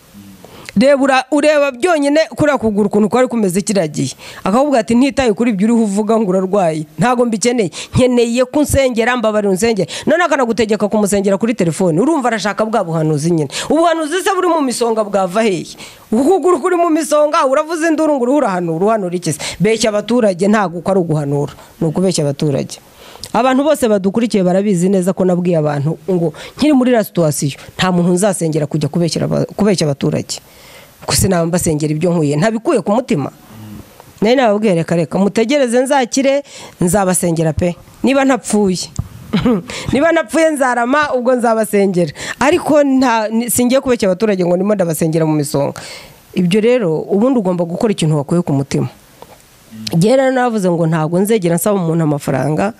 Reba ureba byonyine kuriya kuguru ukuntu kwari kumeze kiragiye, akavuga ati ntitaye kuri ibyo uriho uvuga ngo urarwaye, ntago mbikeneye, nkeneye ko unsengera, mbabarira unsengere. None akanagutegeka kumusengera kuri telefone, urumva arashaka bwa buhanuzi nyine. Ubuhanuzi se buri mu misonga bwava hehe? Ukuguru kuri mu misonga uravuze induru ngo urahanura, uhanura iki se? Beshya abaturage, ntago uko ari uguhanura, ni ukubeshya abaturage. Abantu bose badukurikiye barabizi neza ko nabwiye abantu ngo nkiri muri la situation nta muntu nzasengera kujya kubeshya abaturage, kuko sinaba mbasengera ibyo nkuye ntabikuye ku mutima. Nari nababwiye reka reka mutegereze nzakire nzabasengera pe, niba ntapfuye niba napfuye nzarama ubwo nzabasengera, ariko singiye kubeshya abaturage ngo ndimo ndabasengera mu misonga. Ibyo rero ubundi ugomba gukora ikintu wakuye ku mutima. Njye rero navuze ngo ntago nzegera nsaba umuntu amafaranga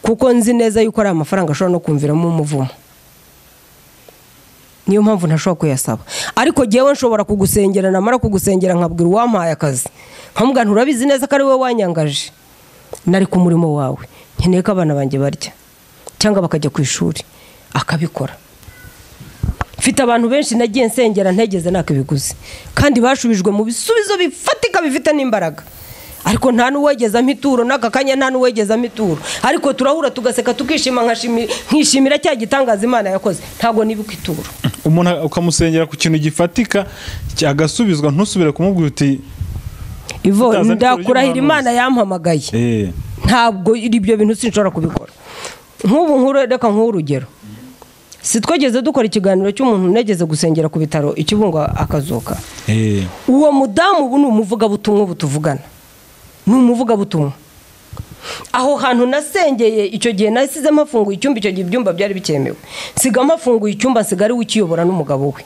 kuko nzi neza yuko ari amafaranga ashobora no kumviramo umuvumo, niyo mpamvu ntashobora kuyasaba. Ariko jyewe nshobora kugusengera, namara kugusengera nkabwira uwampaye akazi nkamubwira nturabizi neza ko ari wowe wanyangaje, nari ku murimo wawe, nkeneye ko abana banjye barya cyangwa bakajya ku ishuri, akabikora. Mfite abantu benshi nagiye nsengera ntegeze nakibiguze kandi bashubijwe mu bisubizo bifatika bifite n'imbaraga, ariko nta n'uwegeza ituro n'aka kanya, nta n'uwegeza ituro, ariko turahura tugaseka tukishima, nkishimira cya gitangaza Imana yakoze, ntago nibuka ituro. Umuntu ukamusengera ku kintu gifatika agasubizwa, ntusubire kumubwira uti Ivo ndakurahira Imana yampamagaye, ntabwo ibyo bintu sinshobora kubikora. Nk'ubu nkuru reka nk'urugero, si twageze dukora ikiganiro cy'umuntu negeze gusengera ku bitaro ikibungo akazuka. Uwo mudamu ubu ni umuvugabutumwa ubu tuvugana, ni umuvugabutumwa. Aho hantu nasengeye icyo gihe nasizemo afunguye icyumba, icyo gihe ibyumba byari bikemewe, nsigamo afunguye icyumba, nsigara ukiyobora n'umugabo we,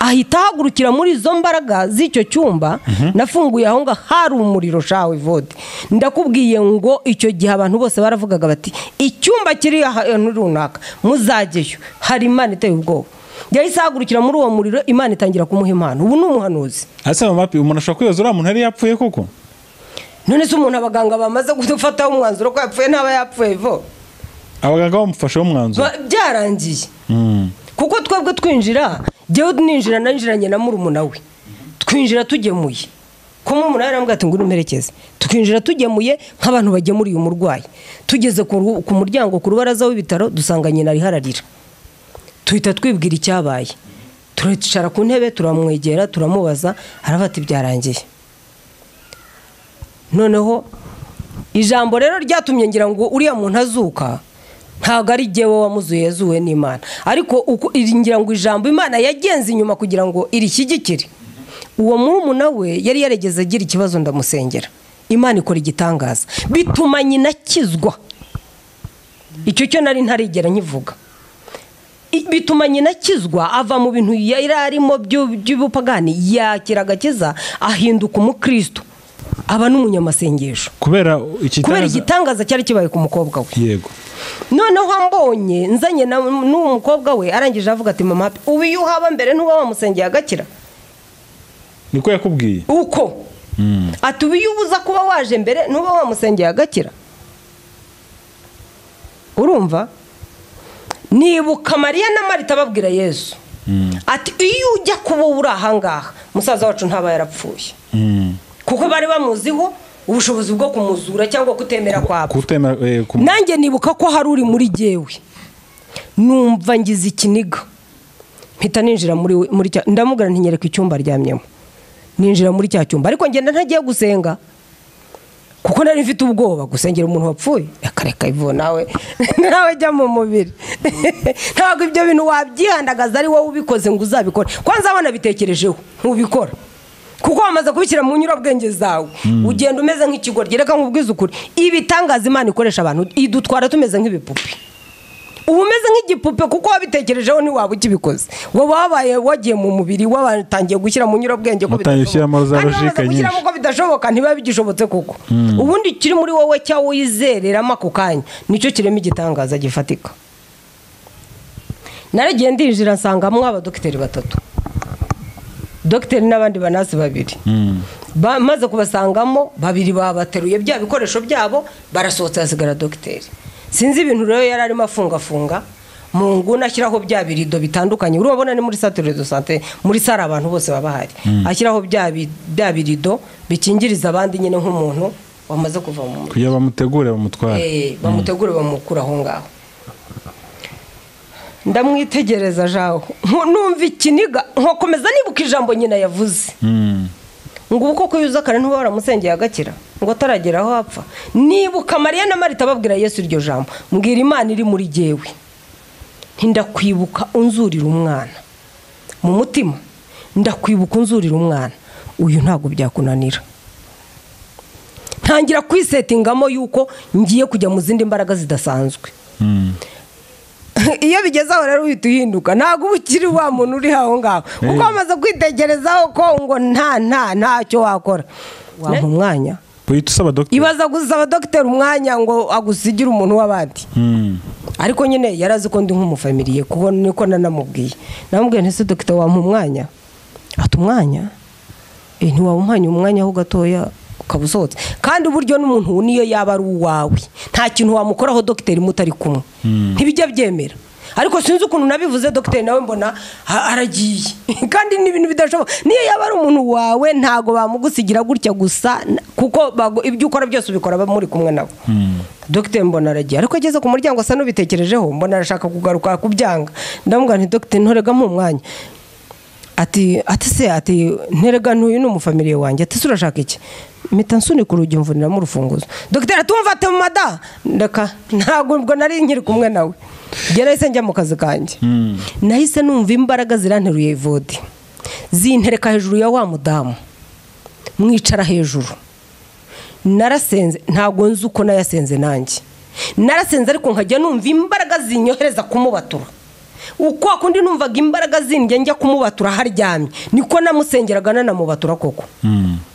ahita ahagurukira muri izo mbaraga z'icyo cyumba nafunguye aho ngaho hari umuriro shawe Vode. Ndakubwiye ngo icyo gihe abantu bose baravugaga bati icyumba kiri ahantu runaka muzajyeyo, hari Imana iteye ubwoba. Yahise ahagurukira muri uwo muriro, Imana itangira kumuha impano. Ubu ni umuhanuzi. Ese mama Happy, umuntu ashobora kwibaza uriya muntu yari yapfuye koko? None se umuntu abaganga bamaze gufataho umwanzuro ko yapfuye ntaba yapfuye vo? Abaganga bamufasheho umwanzuro byarangiye. Kuko twebwe twinjira Jyewe ninjira nanjiranye na murumuna we, twinjira tugemuye, ko murumuna we yarambwiye ati ngwino umperekeze, twinjira tugemuye nk'abantu bagemuriye umurwayi. Tugeze ku muryango ku rubaraza w'ibitaro dusanga nyina ari hararira, tuhita twibwira icyabaye, turicara ku ntebe turamwegera turamubaza, aravuga ati byarangiye. Noneho ijambo rero ryatumye ngira ngo uriya muntu azuka ntabwo ari jyewe wamuzuye, yazuwe n'Imana, ariko ngira ngo ijambo Imana yagenze inyuma kugira ngo irishyigikire. Uwo murumuna we yari yaregeze agira ikibazo, ndamusengera, Imana ikora igitangaza bituma nyina akizwa. Icyo cyo nari ntarigera nkivuga. Bituma nyina akizwa, ava mu bintu yari arimo by'ubupagani, yakira agakiza, ahinduka umukristo, aba n'umunyamasengesho kubera igitangaza cyari kibaye ku mukobwa we. Yego. Noneho ambonye nzanye n'uwo mukobwa we, arangije avuga ati mama, ubu iyo uhaba mbere ntuba wamusengeye agakira. Niko yakubwiye uko ati ubu iyo ubuza kuba waje mbere ntuba wamusengeye agakira. Urumva nibuka Mariya na Marita babwira Yesu ati iyo ujya kuba uri ahangaha musaza wacu ntaba yarapfuye, kuko bari bamuziho ubushobozi bwo kumuzura cyangwa kutemera kwabo. Nanjye nibuka ko hari uri muri jyewe, numva ngize ikiniga, mpita ninjira muri cya, ndamubwira nti nyereka icyumba aryamyemo, ninjira muri cya cyumba, ariko ngenda ntagiye gusenga kuko nari mfite ubwoba gusengera umuntu wapfuye. Akareka ivo nawe nawe jya mu mubiri ntabwo ibyo bintu wabyihandagaza ari wowe ubikoze ngo uzabikore. Kwanza abana bitekerejeho ntubikora, kuko wamaze kubishyira mu nyurabwenge zawe, ugenda umeze nk'ikigoryi. Reka nkubwize ukuri, ibitangaza Imana ikoresha abantu idutwara tumeze nk'ibipupe. Uba umeze nk'igipupe kuko wabitekerejeho ntiwaba ukibikoze, wowe wabaye wagiye mu mubiri, watangiye gushyira mu nyurabwenge ko bidashoboka, ntibiba bigishobotse koko. Ubundi kiri muri wowe cyangwa wizereramo ako kanya nicyo kirema igitangaza gifatika. Naragiye ndinjira nsangamo abadogiteri batatu, dogiteri n'abandi banasi babiri. Maze kubasangamo babiri babateruye bya bikoresho byabo barasohotse, hasigara dogiteri. Sinzi ibintu rero yari arimo afungafunga mu nguni, ashyiraho bya birido bitandukanye. Urabona ni muri centre de santé, muri sare abantu bose baba bahari, ashyiraho bya birido bikingiriza abandi nyine nk'umuntu wamaze kuva mu mubiri, kugira bamutegure bamutware, bamutegure bamukura aho ngaho. Ndamwitegereza jaho, numva ikiniga, nkokomeza nibuka ijambo nyina yavuze ngo uko kuyuza kare ntuba waramusengeye agakira, ngo ataragera aho apfa. Nibuka Mariya na Marita babwira Yesu iryo jambo, mbwira Imana iri muri jyewe, ndakwibuka unzurira umwana mu mutima, ndakwibuka unzurira umwana uyu ntabwo byakunanira. Ntangira kwisetingamo yuko ngiye kujya mu zindi mbaraga zidasanzwe. Iyo bigeze aho rero uhita uhinduka, ntabwo uba ukiri wa muntu uri aho ngaho, kuko wamaze kwitekerezaho ko ngo ntacyo wakora. Wampa umwanya, ibaza gusaba dogiteri umwanya ngo agusigire umuntu w'abandi. Ariko nyine yarazi ko ndi nk'umufamiliye, kuko niko nanamubwiye. Namubwiye nti se dogiteri wampa umwanya? Ati umwanya? Ntiwawumpanye umwanya ho gatoya ukaba usohotse. Kandi uburyo n'umuntu niyo yaba ari uwawe, nta kintu wamukoraho dogiteri mutari kumwe, ntibijya byemera. Ariko sinzi ukuntu nabivuze dogiteri nawe mbona aragiye, kandi ni ibintu bidashoboka. Niyo yaba ari umuntu wawe ntago bamugusigira gutya gusa, kuko ibyo ukora byose ubikora muri kumwe nabo. Dogiteri mbona aragiye, ariko ageze ku muryango asa n'ubitekerejeho, mbona arashaka kugaruka kubyanga. Ndamubwira nti dogiteri ntorega mu mwanya. Ati se ati nterega ntuyu ni umufamiliye wanjye, ati se urashaka iki? Mpita nsunika urugi mvuniramo urufunguzo. Dogiteri atumva ati mada, ndeka ntabwo ubwo nari nkiri kumwe nawe. Njye nahise njya mu kazi kanjye. Nahise numva imbaraga ziranteruye Evode, zintereka hejuru ya wa mudamu, mwicara hejuru. Narasenze, ntabwo nzi uko nayasenze nanjye. Narasenze ariko nkajya numva imbaraga zinyohereza kumubatura. Uko akundi numvaga imbaraga zindya njya kumubatura haryamye, niko namusengeraga nanamubatura koko.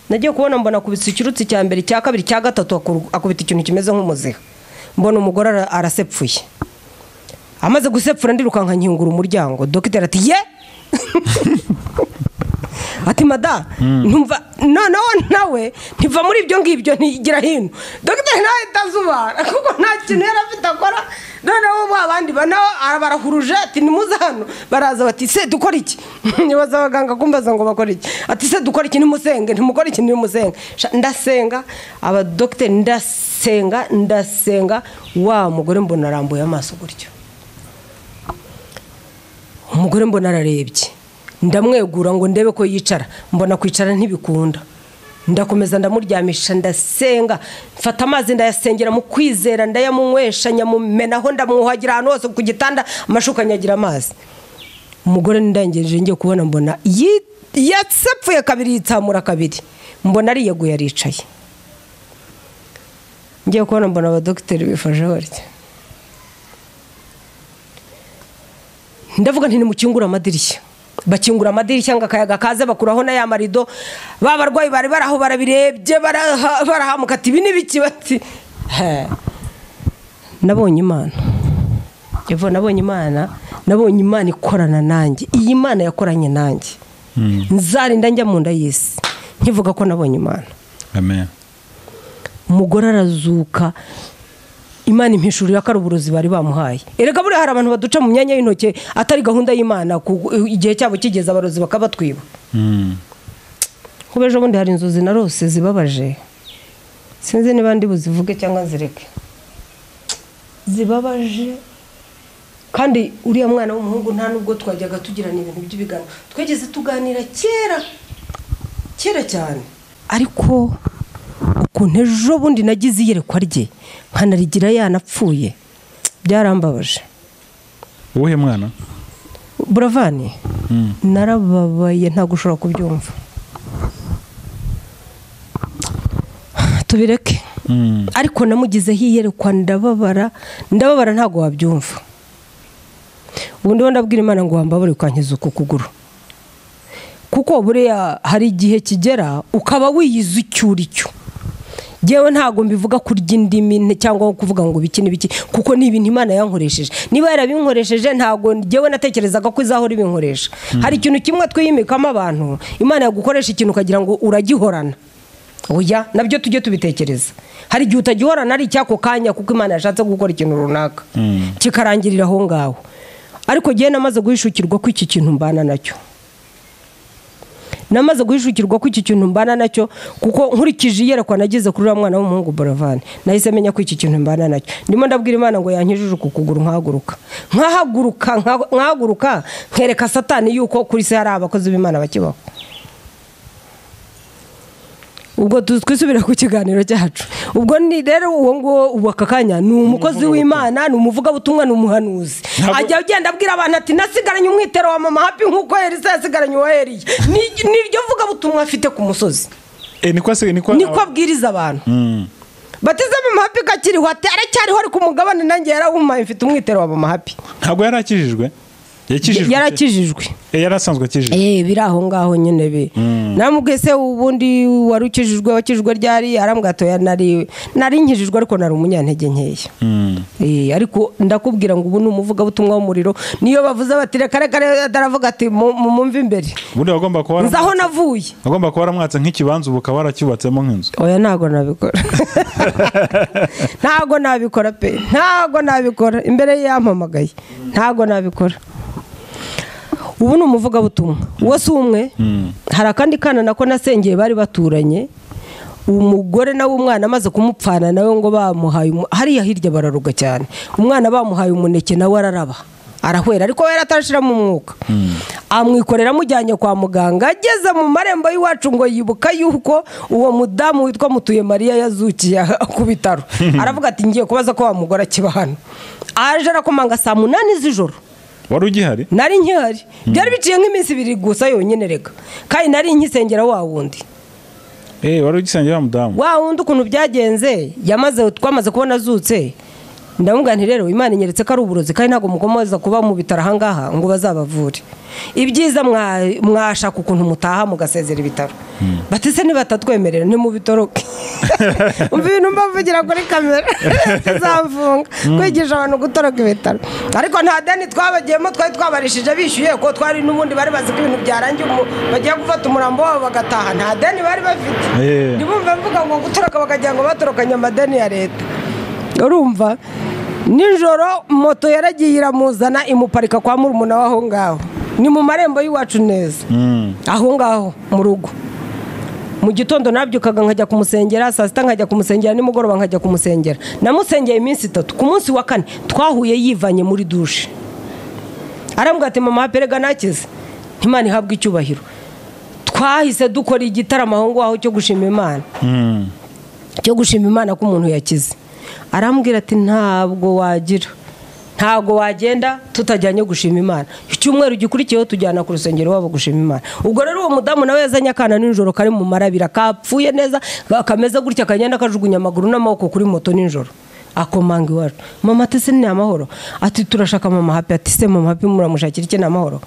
Nagiye kubona mbona kubitsa ikirutsi cya mbere, cya kabiri, cya gatatu, akubita ikintu kimeze nk'umuziha. Mbona umugore arasepfuye. Amaze gusepfura ndirukanka nkingura umuryango. Dogiteri ati ye. Ati mada ntumva noneho nawe ntiva muri ibyo ngibyo ntigira hino. Dogiteri nawe itazubara kuko nta kintu yari afite akora. Noneho bo abandi barahuruje ati nimuze hano, baraza bati se dukora iki? Nibaza abaganga kumbaza ngo bakora iki? Ati se dukora iki? Nimusenge, ntimukora iki? Nimusenge. Ndasenga abadogiteri, ndasenga ndasenga, wa mugore mbona arambuye amaso gutyo, umugore mbona ararebye, ndamwegura ngo ndebe ko yicara, mbona kwicara ntibikunda, ndakomeza ndamuryamisha, ndasenga, mfata amazi ndayasengera mu kwizera, ndayamunywesha, nyamumenaho, ndamwuhagira ahantu hose ku gitanda, amashuka nyagira amazi. Umugore ndangeje ngiye kubona mbona yatsepfuye kabiri, yitsamura kabiri, mbona ariyeguye aricaye. Ngiye kubona mbona abadogiteri bifashe barya. Ndavuga nti nimukingura amadirishya. Bakingura amadirishya ngo akayaga kaze, bakuraho na ya marido. Ba barwayi bari baraho barabirebye, barahamuka ati ibi ni biki? Bati nabonye Imana. Evo nabonye Imana, nabonye Imana ikorana nanjye. Iyi Imana yakoranye nanjye. Nzarinda njya mu nda y'isi nkivuga ko nabonye Imana. Amen. Umugore arazuka, Imana impishurira ko ari uburozi bari bamuhaye. Erega buriya hari abantu baduca mu myanya y'intoke atari gahunda y'Imana, igihe cyabo kigeze abarozi bakabatwiba. Kuba ejo bundi hari inzozi narose zibabaje, sinzi niba ndi buzivuge cyangwa nzireke, zibabaje. Kandi uriya mwana w'umuhungu nta nubwo twajyaga tugirana ibintu by'ibiganiro, twigeze tuganira kera kera cyane, ariko ukuntu ejo bundi nagize iyerekwa rye nkanarigira yanapfuye byarambabaje. Uwuhe mwana? Buravani. Narababaye ntabwo ushobora kubyumva. Tubireke. Ariko namugizeho iyerekwa ndababara, ndababara ntabwo wabyumva. Ubundi ndabwira Imana ngo wambabare ukankiza uku kuguru, kuko buriya hari igihe kigera ukaba wiyiza icyo uri cyo. Jewe ntago mbivuga kurya indimi cyangwa kuvuga ngo biki n'ibiki, kuko ni ibintu Imana yankoresheje. Niba yarabinkoresheje ntago jewe natekerezaga ko izahora ibinkoresha. Hari ikintu kimwe twiyimikamo abantu, Imana yagukoresha ikintu ukagira ngo uragihorana. Oya, nabyo tujye tubitekereza. Hari igihe utagihorana ari icyako kanya kuko Imana yashatse gukora ikintu runaka, kikarangirira aho ngaho. Ariko jewe namaze guhishukirwa ko iki kintu mbana nacyo. Namaze guhishukirwa ko iki kintu mbana nacyo, kuko nkurikije iyerekwa nagize kuri uriya mwana w'umuhungu Buravani, nahise menya ko iki kintu mbana nacyo. Ndimo ndabwira Imana ngo yankijije uku kuguru nkahaguruka, nkahaguruka, nkahaguruka, nkereka Satani yuko kuri se hari abakozi b'Imana bakibaho. Ubwo twisubira ku kiganiro cyacu. Ubwo ni rero uwo ngo ubu aka kanya ni umukozi w'Imana, ni umuvugabutumwa, ni umuhanuzi. Ajya agenda abwira abantu ati nasigaranye umwitero wa mama Happy nkuko Elisa yasigaranye uwa Eliya. Niryo vugabutumwa afite ku musozi. Niko abwiriza abantu. Batiza mama Happy kakiriho ati aracyariho ari ku mugabane, nanjye yarawumpaye mfite umwitero wa mama Happy. Ntabwo yarakijijwe? Yarakijijwe. Yarasanzwe akijijwe. Biri aho ngaho nyine be. Namubwiye se ubundi wari ukijijwe, wakijijwe ryari? Arambwira ati nari nkijijwe ariko nari umunyantege nkeya. Ariko ndakubwira ngo ubu ni umuvugabutumwa w'umuriro, niyo bavuze bati reka reka aravuga ati mumve imbere. Ubundi wagomba kuba nzaho navuye. Wagomba kuba waramwatse nk'ikibanza ubu ukaba waracyubatsemo nk'inzu. Oya ntago nabikora. Ntago nabikora pe. Ntago nabikora imbere yampamagaye. Ntago nabikora. Ubu ni umuvugabutumwa uwo si umwe. Hari akandi kana nako nasengeye bari baturanye, umugore nawe umwana amaze kumupfana nawe ngo bamuhaye hariya hirya bararuga cyane, umwana bamuhaye umuneke nawe araraba arahwera, ariko we yaratarashira mu mwuka. Amwikorera amujyanye kwa muganga, ageze mu marembo y'iwacu ngo yibuka yuko uwo mudamu witwa Mutuye Mariya yazukiye ku bitaro. Aravuga ati ngiye kubaza ko wa mugore akiba hano. Aje arakomanga saa 8 z'ijoro. Wari ugihari? Nari nkihari. Byari biciye nk'iminsi ibiri gusa yonyine reka. Kandi nari nkisengera wa wundi. Wari ugisengera mudamu? Wa wundi ukuntu byagenze, yamaze twamaze kubona azutse. Ndamubwira nti rero Imana inyeretse ko ari uburozi kandi ntabwo mukomeza kuba mu bitaro ahangaha ngo bazabavure. Ibyiza mwashaka ukuntu mutaha mugasezera ibitaro. Bati se nibatatwemerera ntimubitoroke. Umva ibintu mbavugira kuri kamera tuzamfunga kwigisha abantu gutoroka ibitaro. Ariko nta deni twabagiyemo, twari twabarishije bishyuye ko twari n'ubundi bari bazi ko ibintu byarangiye bagiye gufata umurambo wabo bagataha, nta deni bari bafite. Ntibumve mvuga ngo gutoroka bakagira ngo batorokanye amadeni ya leta. Urumva nijoro moto yaragiye iramuzana imuparika kwa murumuna w'aho ngaho, ni mu marembo y'iwacu neza aho ngaho mu rugo. Mu gitondo nabyukaga nkajya kumusengera, saa sita nkajya kumusengera, nimugoroba nkajya kumusengera. Namusengeye iminsi 3. Ku munsi wa 4 twahuye yivanye muri dushe, arambwira ati mama perega nakize, Imana ihabwe icyubahiro. Twahise dukora igitaramo aho ngaho cyo gushima Imana, cyo gushima Imana ko umuntu yakize. Arambwira ati ntabwo wagira, ntabwo wagenda tutajyanye gushima Imana. Icyumweru gikurikiyeho tujyana ku rusengero wabo gushima Imana. Ubwo rero uwo mudamu nawe yazanye akana nijoro kari mu marabira kapfuye neza kameze gutya, kagenda kajugunya amaguru n'amaboko kuri moto nijoro, akomanga iwacu. Mama ati se ni amahoro? Ati turashaka mama Happy. Ati se mama Happy muramushakira iki? Ni amahoro?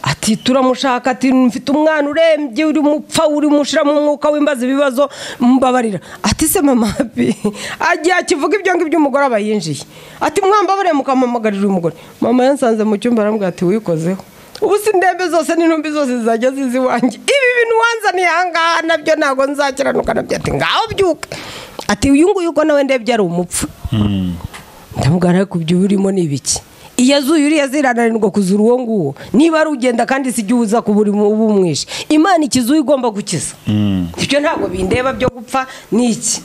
Ati turamushaka. Ati mfite umwana urembye uri mupfa uri mushira mu mwuka w'imbaza ibibazo mbabarira. Ati se mama Happy agiye akivuga ibyo ngibyo umugore aba yinjiye. Ati mwambabare mukampamagarira uyu mugore. Mama yansanze mu cyumba arambwira ati wikozeho, ubu si ndembe zose n'intumbi zose zizajya zizi wanjye, ibi bintu wanzaniye ahangaha nabyo ntabwo nzakiranuka nabyo. Ati ngaho byuka. Ati uyu nguyu uko nawe ndebye ari umupfu. Ndamubwira ariko ibyo urimo ni ibiki? Iyo azuye uriya zirananirwa kuzura uwo nguwo, niba ari ugenda kandi si uza kubura ubumwishe. Imana ikizuye igomba gukiza. Ibyo ntabwo bindeba byo gupfa ni iki.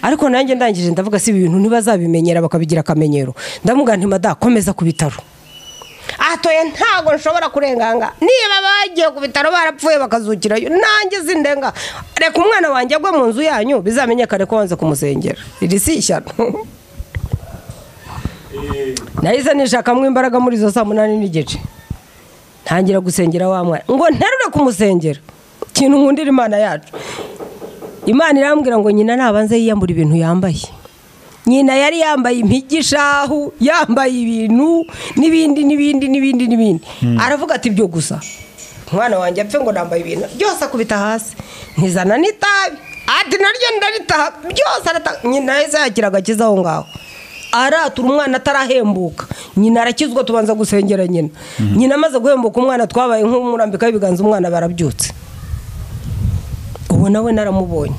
Ariko nanjye ndangije ndavuga si ibintu ntibazabimenyera bakabigira akamenyero. Ndamubwira nti mada komeza ku bitaro. Atoye ntabwo nshobora kurenganga, niba bagiye ku bitaro barapfuye bakazukirayo nanjye zindenga, reka umwana wanjye agwe mu nzu yanyu bizamenyekane ko wanze kumusengera. Iri si ishyano. Nahise nishakamo imbaraga muri izo saa 8:15 ntangira gusengera wa mwana ngo nterure kumusengera. Ikintu nkundira Imana yacu, Imana irambwira ngo nyina nabanze yiyambura ibintu yambaye. Nyina yari yambaye impigishahu, yambaye ibintu n'ibindi n'ibindi n'ibindi n'ibindi. Aravuga ati ibyo gusa umwana wanjye apfe ngo nambaye ibintu byose, akubita hasi ntizana n'itabi, ati naryo ndaritaha byose. Nyina yahise yakira agakiza aho ngaho, aratura umwana atarahembuka. Nyina arakizwa, tubanza gusengera nyina. Nyina amaze guhembuka umwana twabaye nk'umurambika w'ibiganza, umwana barabyutse. Ubu nawe naramubonye.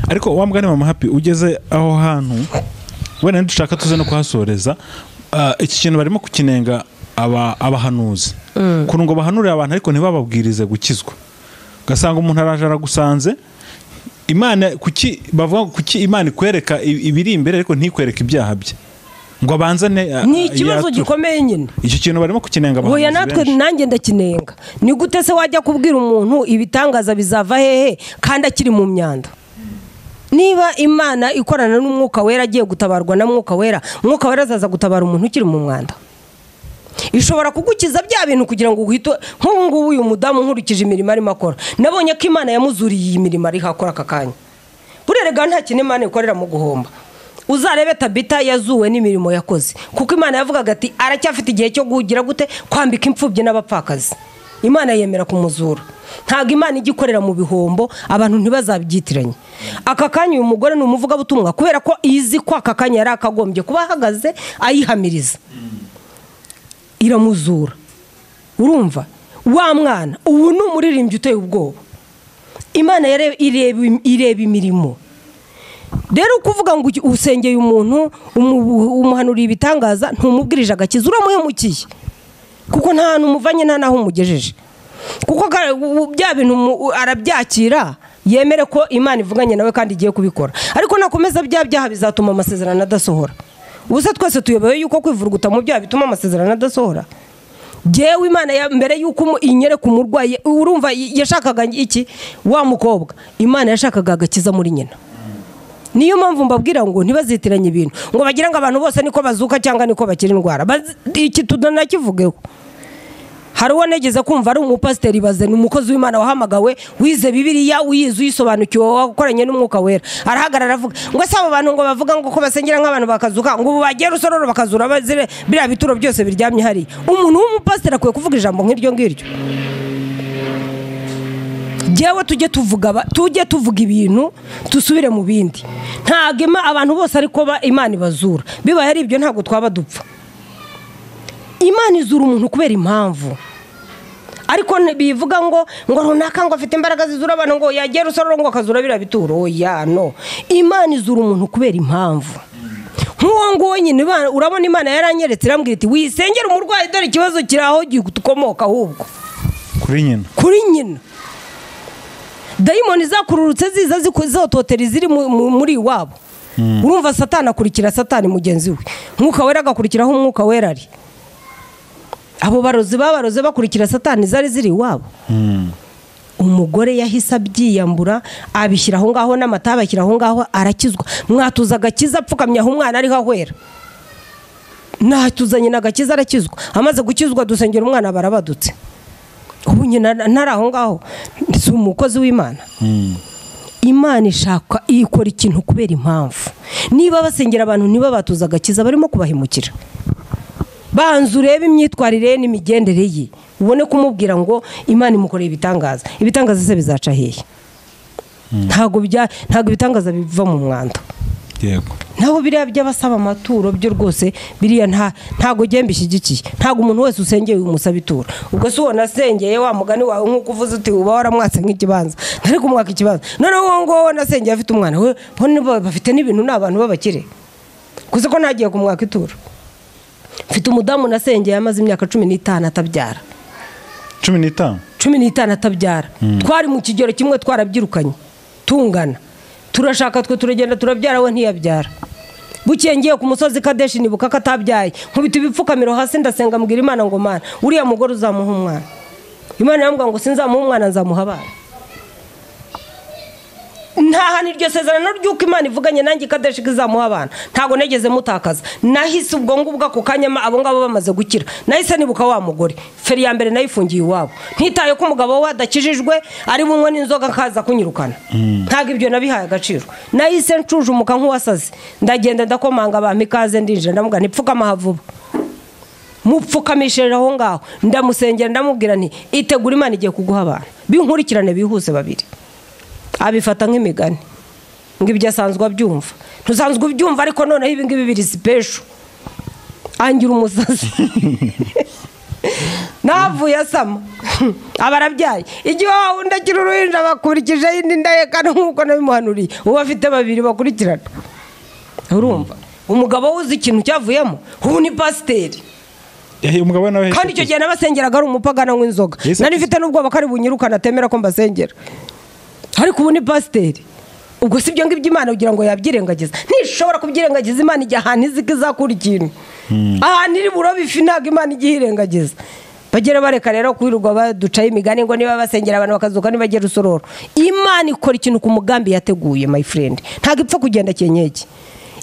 Ariko wa mugani mama Happy ugeze aho hantu wenda ntidushaka tuze no kuhasoreza, iki kintu barimo kukinenga abahanuzi ukuntu ngo bahanurire abantu ariko ntibababwirize gukizwa. Ugasanga umuntu araje aragusanze, Imana kuki bavuga kuki Imana ikwereka ibiri imbere ariko ntikwereka ibyaha bye ngo abanzane. Ni ikibazo gikomeye nyine icyo kintu barimo kukinenga abahanuzi. Oya natwe nanjye ndakinenga. Ni gute se wajya kubwira umuntu ibitangaza bizava hehe kandi akiri mu myanda? Niba Imana ikorana n'umwuka wera agiye gutabarwa na mwuka wera, mwuka wera azaza gutabara umuntu ukiri mu mwanda. Ishobora kugukiza bya bintu kugira ngo uhite. Nk'ubu ngubu uyu mudamu nkurikije imirimo arimo akora, nabonye ko Imana yamuzuriye iyi mirimo ari hakora aka kanya. Burerega nta kintu Imana ikorera mu guhomba. Uzarebe Tabita yazuwe n'imirimo yakoze, kuko Imana yavugaga ati aracyafite igihe cyo guhugira gute kwambika imfubyi n'abapfakazi. Imana yemera kumuzura. Ntabwo Imana ijya ikorera mu bihombo, abantu ntibazabyitiranye. Aka kanya uyu mugore ni umuvugabutumwa kubera ko izi ko aka kanya yari akagombye kuba ahagaze ayihamiriza, iramuzura. Urumva wa mwana ubu ni umuririmbyi uteye ubwoba. Imana ireba imirimo. Rero kuvuga ngo usengeye umuntu umuhanuriye ibitangaza ntumubwirije agakiza, uramuhemukiye, kuko nta hantu umuvanye nta naho umugejeje. Kuko bya bintu arabyakira yemere ko Imana ivuganye nawe kandi igiye kubikora. Ariko nakomeza bya byaha bizatuma amasezerano adasohora. Ubusa twese tuyobewe yuko kwivuruguta mu byaha bituma amasezerano adasohora. Jewe Imana ya mbere yuko inyereka umurwayi, urumva yashakaga iki wa mukobwa, Imana yashakaga agakiza muri nyina. Niyo mpamvu mbabwira ngo ntibazitiranye ibintu ngo bagira ngo abantu bose niko bazuka cyangwa niko bakira indwara. Iki tudanakivugeho. Hari uwo negeze kumva ari umupasiteri, baze ni umukozi w'Imana wahamagawe, wize Bibiliya, uyizi, uyisobanukiwe, wakoranye n'Umwuka Wera. Arahagarara avuga ngo se abo bantu ngo bavuga ngo ko basengera nk'abantu bakazuka, ngo ubu bagiye Rusororo bakazura bazire biriya bituro byose biryamye hariya. Umuntu w'umupasiteri akwiye kuvuga ijambo nk'iryo ngiryo? Jewe tujye tuvuga ibintu tusubire mu bindi. Ntabwo abantu bose ariko Imana ibazura. Bibaye ari ibyo ntabwo twaba dupfa. Imana izura umuntu kubera impamvu. Ariko bivuga ngo runaka ngo afite imbaraga zizura abantu ngo yagiye Rusororo ngo akazura biriya bituro. Oya, no. Imana izura umuntu kubera impamvu. Nk'uwo nguwo nyine urabona Imana yaranyeretse irambwira iti wisengera umurwayi, dore ikibazo kiri aho gikomoka ahubwo. Kuri nyina. Kuri nyina. Dayimoni zakururutse ziza zikuzototera iziri muri iwabo. Urumva Satani akurikira Satani mugenzi we. Mwuka Wera agakurikiraho Umwuka Wera ari. Abo barozi babaroze bakurikira Satani zari ziri iwabo. Umugore yahise abyiyambura abishyira aho ngaho n'amata abashyira aho ngaho arakizwa. Mwatuza agakiza apfukamye aho umwana ariho ahwera. Natuzanye n'agakiza arakizwa. Amaze gukizwa dusengera umwana barabadutse. Ubu nyina ntari aho ngaho si umukozi w'Imana. Imana ishaka ikora ikintu kubera impamvu. Niba basengera abantu niba batuza agakiza barimo kubahemukira. Banza urebe imyitwarire n'imigendere ye, ubone kumubwira ngo Imana imukoreye ibitangaza. Ibitangaza se bizaca hehe? Ntabwo ibitangaza biva mu mwanda. Yego. Naho biriya by'abasaba amaturo byo rwose biriya ntago ngiye mbishyigikiye. Ntago umuntu wese usengeye umusaba ituro. Ubwo se ubona asengeye wa mugani wawe nk'uko uvuze uti uba waramwatse nk'ikibanza, ntari kumwaka ikibanza. Noneho uwo nguwo nasengeye afite umwana we, bafite n'ibintu, ni abantu b'abakire. Kuko ko ntagiye kumwaka ituro. Mfite umudamu nasengeye amaze imyaka 15 atabyara. 15? 15 atabyara. Twari mu kigero kimwe twarabyirukanye tungana. Turashaka twe turagenda turabyara, we ntiyabyara. Bukeye ngiye ku musozi Kadeshi nibuka ko atabyaye, nkubita ibipfukamiro hasi ndasenga mbwira Imana ngo Mana uriya mugore uzamuha umwana. Imana yambwira ngo sinzamuha umwana nzamuha abana. Nta iryo sezerano ry'uko Imana ivuganye nanjye Kadeshi izamuha abana ntago negeze mutakaza. Nahise ubwo ngubwo ako kanya abo ngabo bamaze gukira nahise nibuka wa mugore. Feri ya mbere nayifungiye iwabo, ntitaye ko umugabo we adakijijwe ari bunywe n'inzoga akaza kunyirukana. Ntago ibyo nabihaye agaciro. Nahise ncujumuka nk'uwasaze, ndagenda ndakomanga bampa ikaze ndinjira ndamubwira nti pfukama vuba. Mupfukamishije aho ngaho ndamusengera ndamubwira nti itegura Imana igiye kuguha abana binkurikirane bihuse babiri. Abifata nk'imigani ngo ibyo asanzwe abyumva, ntusanzwe ubyumva ariko noneho ibi ngibi biri special. Angira umusazi. Navuye asama abarabyaye igihe wundi akiri uruhinja bakurikije indi ndahekana nk'uko nabimuhanuriye, ubu afite babiri bakurikirana. Urumva umugabo uzi ikintu cyavuyemo, ubu ni pasiteri. Kandi icyo gihe nabasengeraga ari umupagana w'inzoga, nari mfite n'ubwoba ko ari bunyirukana atemera ko mbasengera. Ariko ubu ni pasiteri. Ubwo si ibyo ngibyo Imana kugira ngo yabyirengagiza. Ntishobora kubyirengagiza. Imana ijya ahantu izi ko izakura ikintu. Ahantu iri burobe ifi ntabwo Imana ijya iyirengagiza. Bagera bareka rero kwirirwa baducaho imigani ngo niba basengera abantu bakazuka nibagera Rusororo. Imana ikora ikintu ku mugambi yateguye my friend. Ntabwo ipfa kugenda kenyege.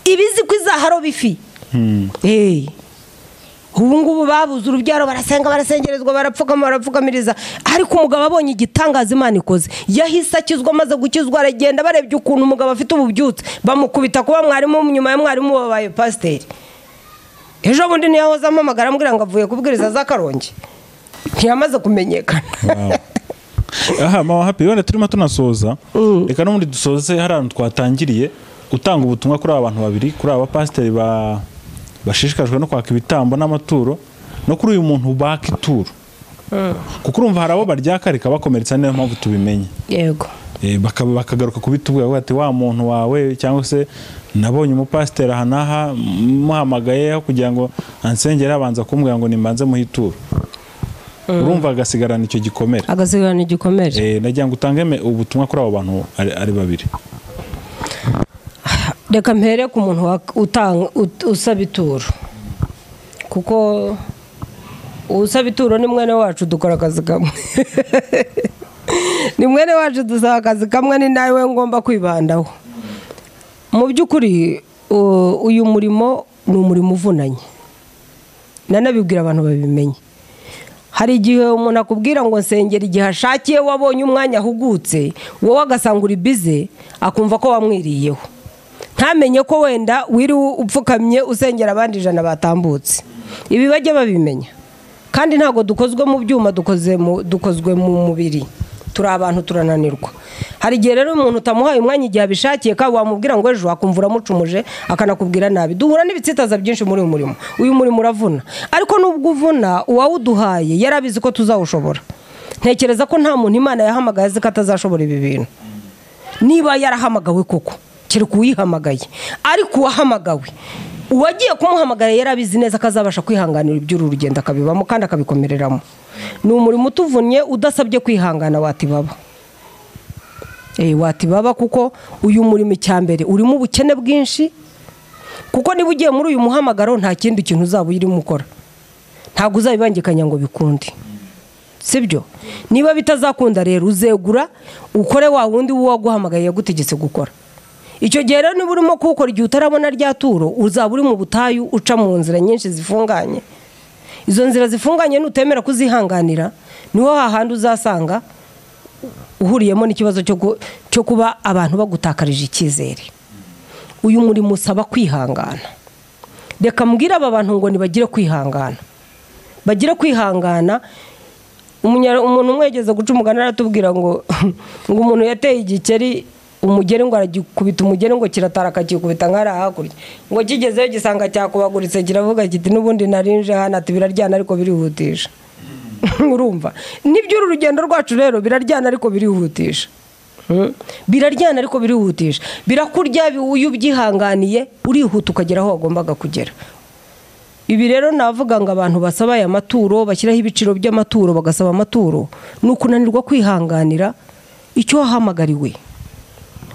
Ibizi ko izaharoba ifi. Ubu ngubu babuze urubyaro barasenga barasengerezwa barapfukama barapfukamiriza, ariko umugabo abonye igitangaza Imana ikoze yahise akizwa. Amaze gukizwa aragenda barebye ukuntu umugabo afite ububyutse bamukubita kuba mwarimu, nyuma ya mwarimu babaye pasiteri. Ejo bundi ntiyahoze ampamagara ambwira ngo avuye kubwiriza za Karongi, ntiyamaze kumenyekana. Aha mama Happy, wenda turimo tunasoza, reka n'ubundi dusoze hari ahantu twatangiriye utanga ubutumwa kuri aba bantu babiri, kuri aba pasiteri bashishikajwe no kwaka ibitambo n'amaturo, no kuri uyu muntu baka ituro. Kuko urumva hari abo baryaka rikabakomeretsa, niyo mpamvu tubimenye. Yego. Bakagaruka kubitubwira bati wa muntu wawe, cyangwa se nabonye umupasiteri aha n'aha muhamagaye kugira ngo ansengere abanza kumbwira ngo nimbanze muhe ituro. Urumva agasigarana icyo gikomere. Agasigarana igikomere. Nagira ngo utange ubutumwa kuri abo bantu ari babiri. Reka mpere ku muntu usaba ituro, kuko usaba ituro ni mwene wacu, dukora akazi kamwe. Ni mwene wacu dusaba akazi kamwe, ni nawe ngomba kwibandaho. Mu by'ukuri uyu murimo ni umurimo uvunanye, nanabibwira abantu babimenye. Hari igihe umuntu akubwira ngo nsengera igihe ashakiye, wabonye umwanya ahugutse, wowe agasanga uri bize, akumva ko wamwiriyeho, ntamenye ko wenda wiri upfukamye usengera abandi 100 batambutse. Ibi bajya babimenya. Kandi ntabwo dukozwe mu byuma, dukozwe mu mubiri, turi abantu turananirwa. Hari igihe rero umuntu utamuhaye umwanya igihe abishakiye, kandi wamubwira ngo ejo akumva uramucumuje, akanakubwira nabi. Duhura n'ibitsitaza byinshi muri uyu murimo. Uyu murimo uravuna, ariko nubwo uvuna, uwawuduhaye yarabizi ko tuzawushobora. Ntekereza ko nta muntu Imana yahamagaye azi ko atazashobora ibi bintu. Niba yarahamagawe koko, kereka uwihamagaye. Ariko uwahamagawe, uwagiye kumuhamagara yarabizi neza ko azabasha kwihanganira iby'uru rugendo, akabibamo kandi akabikomereramo. Ni umurimo utuvunnye, udasabye kwihangana watibaba. Watibaba, kuko uyu murimo icyambere urimo ubukene bwinshi, kuko niba ugiye muri uyu muhamagaro nta kindi kintu uzaba urimo ukora, ntabwo uzabibangikanya ngo bikunde, sibyo? Niba bitazakunda rero uzegura ukore wa wundi waguhamagaye yagutegetse gukora. Icyo gihe rero niba urimo kuwukora igihe utarabona rya turo, uzaba uri mu butayu, uca mu nzira nyinshi zifunganye. Izo nzira zifunganye nutemera kuzihanganira, niho hahandi uzasanga uhuriyemo n'ikibazo cyo kuba abantu bagutakarije icyizere. Uyu murimo usaba kwihangana. Reka mbwire aba bantu ngo nibagire kwihangana, bagire kwihangana. Umuntu umwe yageze guca umugani aratubwira ngo umuntu yateye igikeri umugeri ngo aragikubita umugeri ngo kiratara akakikubita nk'ari hakurya, ngo kigezeyo gisanga cyakubaguritse, kiravuga kiti n'ubundi narinje hano, ati biraryana ariko birihutisha. Urumva nibyo uru rugendo rwacu rero biraryana ariko birihutisha. Biraryana ariko birihutisha, birakurya iyo ubyihanganiye urihuta ukagera aho wagombaga kugera. Ibi rero navuga ngo abantu basaba aya maturo, bashyiraho ibiciro by'amaturo, bagasaba amaturo, ni ukunanirwa kwihanganira icyo wahamagariwe.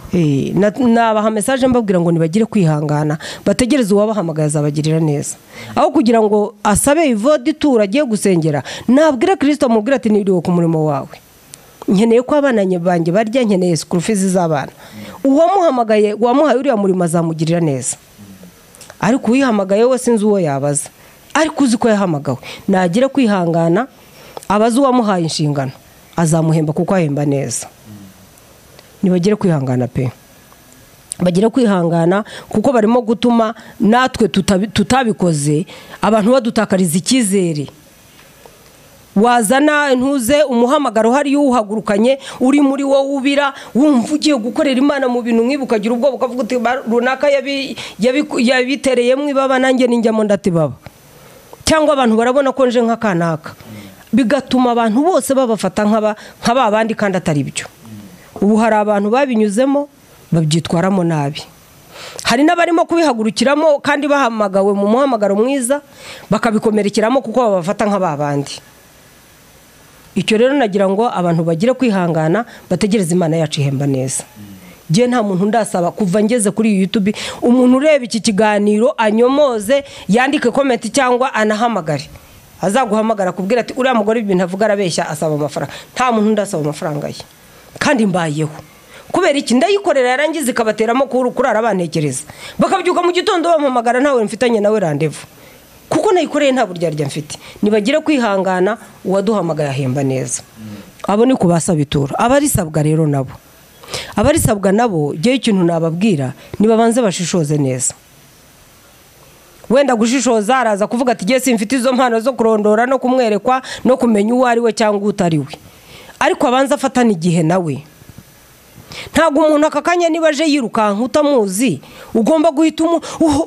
Nabaha message mbabwira ngo nibagire kwihangana, bategereze uwabahamagaye azabagirira neza. Aho kugira ngo asabe ivodi itura agiye gusengera, nabwira Kristo amubwira ati niriwe ku murimo wawe, nkeneye ko abana banjye barya, nkeneye school fees z'abana. Uwamuhamagaye, uwamuhaye uriya murimo azamugirira neza. Ariko uyihamagaye we sinzi uwo yabaza, ariko uzi ko yahamagawe nagira kwihangana, abaza uwamuhaye inshingano azamuhemba kuko ahemba neza. Nibagire kwihangana pe, bagire kwihangana, kuko barimo gutuma natwe tutabikoze abantu badutakariza icyizere. Wazana ntuze umuhamagaro hari yuhagurukanye uri muri wowe ubira, wumva ugiye gukorera Imana mu bintu nk'ibi, ukagira ubwoba ukavuga uti runaka yabitereyemo ibaba, nanjye ninjyamo ndatibaba, cyangwa abantu barabona ko nje nk'akanaka, bigatuma abantu bose babafata nk'aba bandi kandi atari byo. Ubu hari abantu babinyuzemo babyitwaramo nabi, hari n'abarimo kubihagurukiramo kandi bahamagawe mu muhamagaro mwiza bakabikomerekeramo kuko babafata nk'ababandi. Icyo rero nagira ngo abantu bagire kwihangana, bategereze Imana yacu ihemba neza. Ngiye nta muntu ndasaba kuva ngeze kuri YouTube, umuntu ureba iki kiganiro anyomoze, yandike comment cyangwa anahamagare, azaguhamagara kubwira ati uriya mugore ibintu avuga arabeshya, asaba amafaranga. Nta muntu ndasaba amafaranga ye, kandi mbayeho. Kubera iki? Ndayikorera yarangiza ikabateramo kurara bantekereza, bakabyuka mu gitondo bampamagara ntawe mfitanye nawe rendezvous, kuko nayikoreye nta buryarya mfite. Nibagire kwihangana, uwaduhamagaye ahemba neza. Abo ni kubasaba ituro. Abarisabwa rero nabo, abarisabwa nabo giye ikintu nababwira, nibabanze bashishoze neza. Wenda gushishoza araza kuvuga ati giye simfite izo mpano zo kurondora no kumwerekwa no kumenya uwo ari we cyangwa utari we, ariko abanza afatana igihe nawe. Ntabwo umuntu akakanya niba aje yirukanka utamuzi ugomba guhita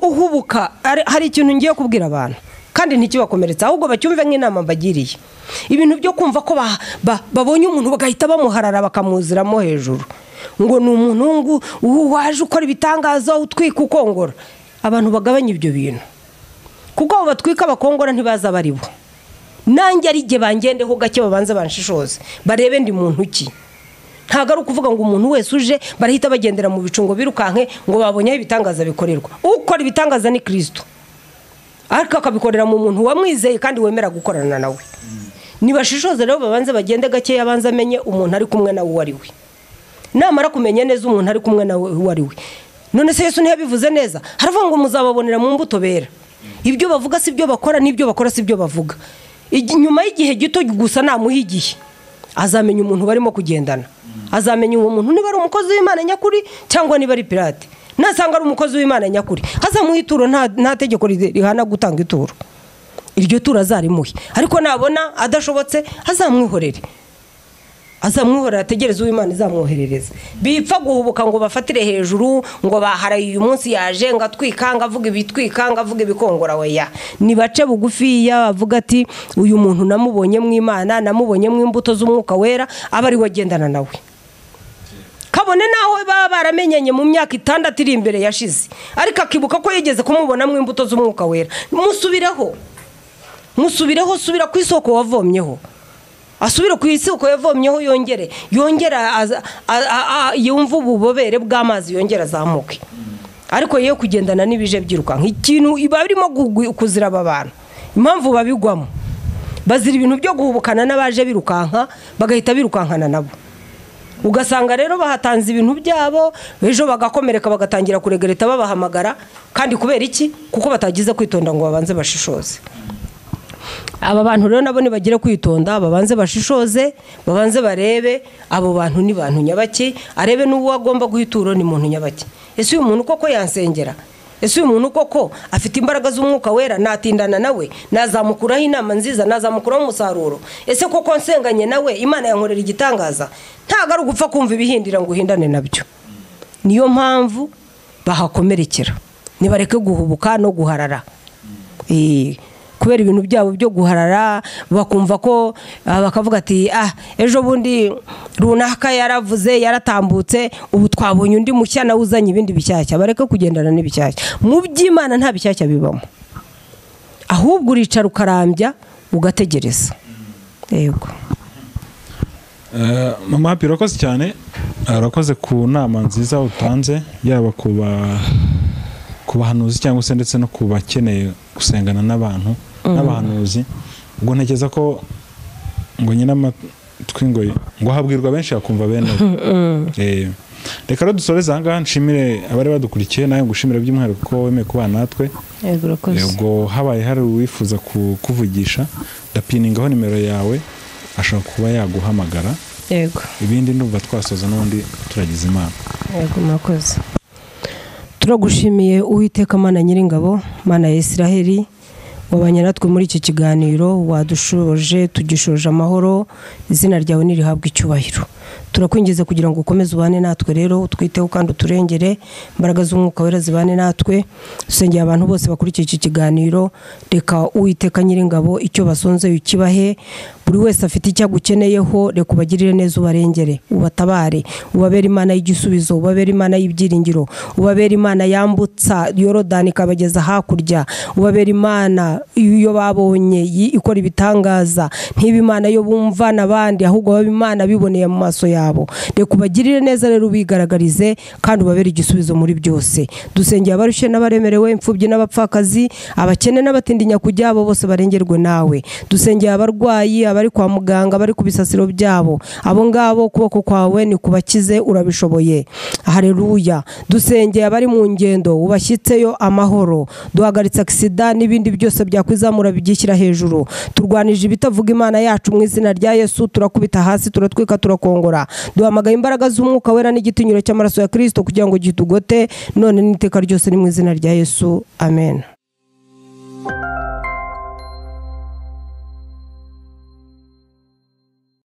uhubuka. Hari ikintu ngiye kubwira abantu kandi ntikibakomeretsa, ahubwo bacyumve nk'inama mbagiriye. Ibintu byo kumva ko babonye umuntu bagahita bamuharara bakamuziramo hejuru ngo ni umuntu waje ukora ibitangaza utwika ukongora, abantu bagabanya ibyo bintu, kuko abo batwika bakongora ntibaza baribo. Nanjye ari jye bangendeho gake, babanze banshishoze barebe ndi muntu ki. Ntabwo ari ukuvuga ngo umuntu wese uje barahita bagendera mu bicungo birukanke ngo babonye ibitangaza bikorerwa. Ukora ibitangaza ni Kristo, ariko akabikorera mu muntu wamwizeye kandi wemera gukorana nawe. Nibashishoze rero babanze bagende gake, yabanze amenye umuntu ari kumwe nawe uwo ari we. Namara kumenya neza umuntu ari kumwe nawe uwo ari we. None se Yesu ntiyabivuze neza? Haravuga ngo muzababonera mu mbuto bera. Ibyo bavuga si byo bakora, n'ibyo bakora si byo bavuga. Nyuma y'igihe gito gusa namuha igihe azamenya umuntu barimo kugendana, azamenya uwo muntu niba ari umukozi w'Imana nyakuri cyangwa niba ari pirate. Nasanga ari umukozi w'Imana nyakuri azamuha ituro, nta tegeko rihana gutanga ituro, iryo turo azarimuhe. Ariko nabona adashobotse azamwihorere, azamwihorera ategereze uw'Imana izamwoherereza. Bipfa guhubuka ngo bafatire hejuru ngo baharaye uyu munsi yaje ngo atwikanga avuga ibitwikanga avuga ibikongora, weya nibace bugufiya avuga ati uyu muntu namubonye mu Imana, namubonye mu imbuto z'umwuka wera, aba ari we agendana nawe. Kabone naho baba baramenyanye mu myaka 6 iri imbere yashize, ariko akibuka ko yigeze kumubona mu imbuto z'umwuka wera. Musubireho, musubireho, subira ku isoko wavomyeho, asubire ku isoko yavomyeho, yongere yongera yumva ububobere bw'amazi, yongera azamuke. Ariko yewe kugendana n'ibije byirukanka, ikintu iba birimo kuzira aba bantu, impamvu babigwamo bazira ibintu byo guhubukana n'abaje birukanka, bagahita birukankana nabo. Ugasanga rero bahatanze ibintu byabo, ejo bagakomereka bagatangira kuregereta babahamagara. Kandi kubera iki? Kuko batagize kwitonda ngo babanze bashishoze. Aba bantu rero nabo nibagire kwitonda, babanze bashishoze, babanze barebe abo bantu ni bantu nyabaki, arebe n'uwo agomba guhitura ni muntu nyabaki. Ese uyu muntu koko yansengera? Ese uyu muntu koko afite imbaraga z'umwuka wera? Natindana nawe nazamukuraho inama nziza, nazamukuraho umusaruro? Ese koko nsenganye nawe Imana yankorera igitangaza? Ntago ari ugupfa kumva ibihindira ngo uhindane nabyo. Niyo mpamvu bahakomerekera, nibareke guhubuka no guharara. Kubera ibintu byabo byo guharara, bakumva ko bakavuga ati ah ejo bundi runaka yaravuze yaratambutse, ubu twabonye undi mushya nawe uzanye ibindi bishyashya. Bareke kugendana n'ibishyashya. Mu by'Imana nta bishyashya bibamo, ahubwo uricara ukarambya ugategereza. Yego. Mama Happy, urakoze cyane, urakoze ku nama nziza utanze, yaba ku bahanuzi cyangwa se ndetse no ku bakeneye gusengana n'abantu n'abahanuzi. Ubwo ntekereza ko ngo nyina amatwi ngo habwirwa benshi akumva bene. Reka rero dusoreze aha ngaha, nshimire abari badukurikiye, nawe ngushimire by'umwihariko ko wemeye kubana natwe. Yego, urakoze. Ubwo habaye hari uwifuza kukuvugisha, ndapiningaho nimero yawe, ashobora kuba yaguhamagara. Yego. Ibindi ndumva twasoza n'ubundi turagize Imana. Yego, murakoze. Turagushimiye Uwiteka Mana Nyiringabo, Mana ya Isiraheli, wabanye natwe muri iki kiganiro, wadushoje tugishoje amahoro, izina ryawe nirihabwe icyubahiro. Turakwingiza kugira ngo ukomeze ubane natwe rero, utwiteho kandi uturengere, imbaraga z'umwuka wera zibane natwe. Dusengeye abantu bose bakurikiye iki kiganiro, reka Uwiteka Nyiringabo icyo basonze ukibahe, buri wese afite icyo agukeneyeho, reka ubagirire neza, ubarengere, ubatabare, ubabere Imana y'igisubizo, ubabere Imana y'ibyiringiro, ubabere Imana yambutsa Yorodani ikabageza hakurya, ubabere Imana iyo babonye ikora ibitangaza, ntiba Imana yo bumva n'abandi, ahubwo babe Imana biboneye mu maso yabo. Reka ubagirire neza rero, ubigaragarize kandi ubabere igisubizo muri byose. Dusengeye abarushye n'abaremerewe, imfubyi n'abapfakazi, abakene n'abatindinya kujya, abo bose barengerwe nawe. Dusengeye abarwayi, abari kwa muganga, bari ku bisasiro byabo, abo ngabo ukuboko kwawe ni kubakize, urabishoboye. Haleluya. Dusengeye abari mu ngendo, ubashyitseyo amahoro. Duhagaritse aksida n'ibindi byose byakwizamura bigishyira hejuru. Turwanije ibitavuga Imana yacu mu izina rya Yesu, turakubita hasi, turatwika, turakongora. Duhamagaye imbaraga z'umwuka wera n'igitinyiro cy'amaraso ya Kristo kugira ngo gitugote none n'iteka ryose, ni mu izina rya Yesu. Amen.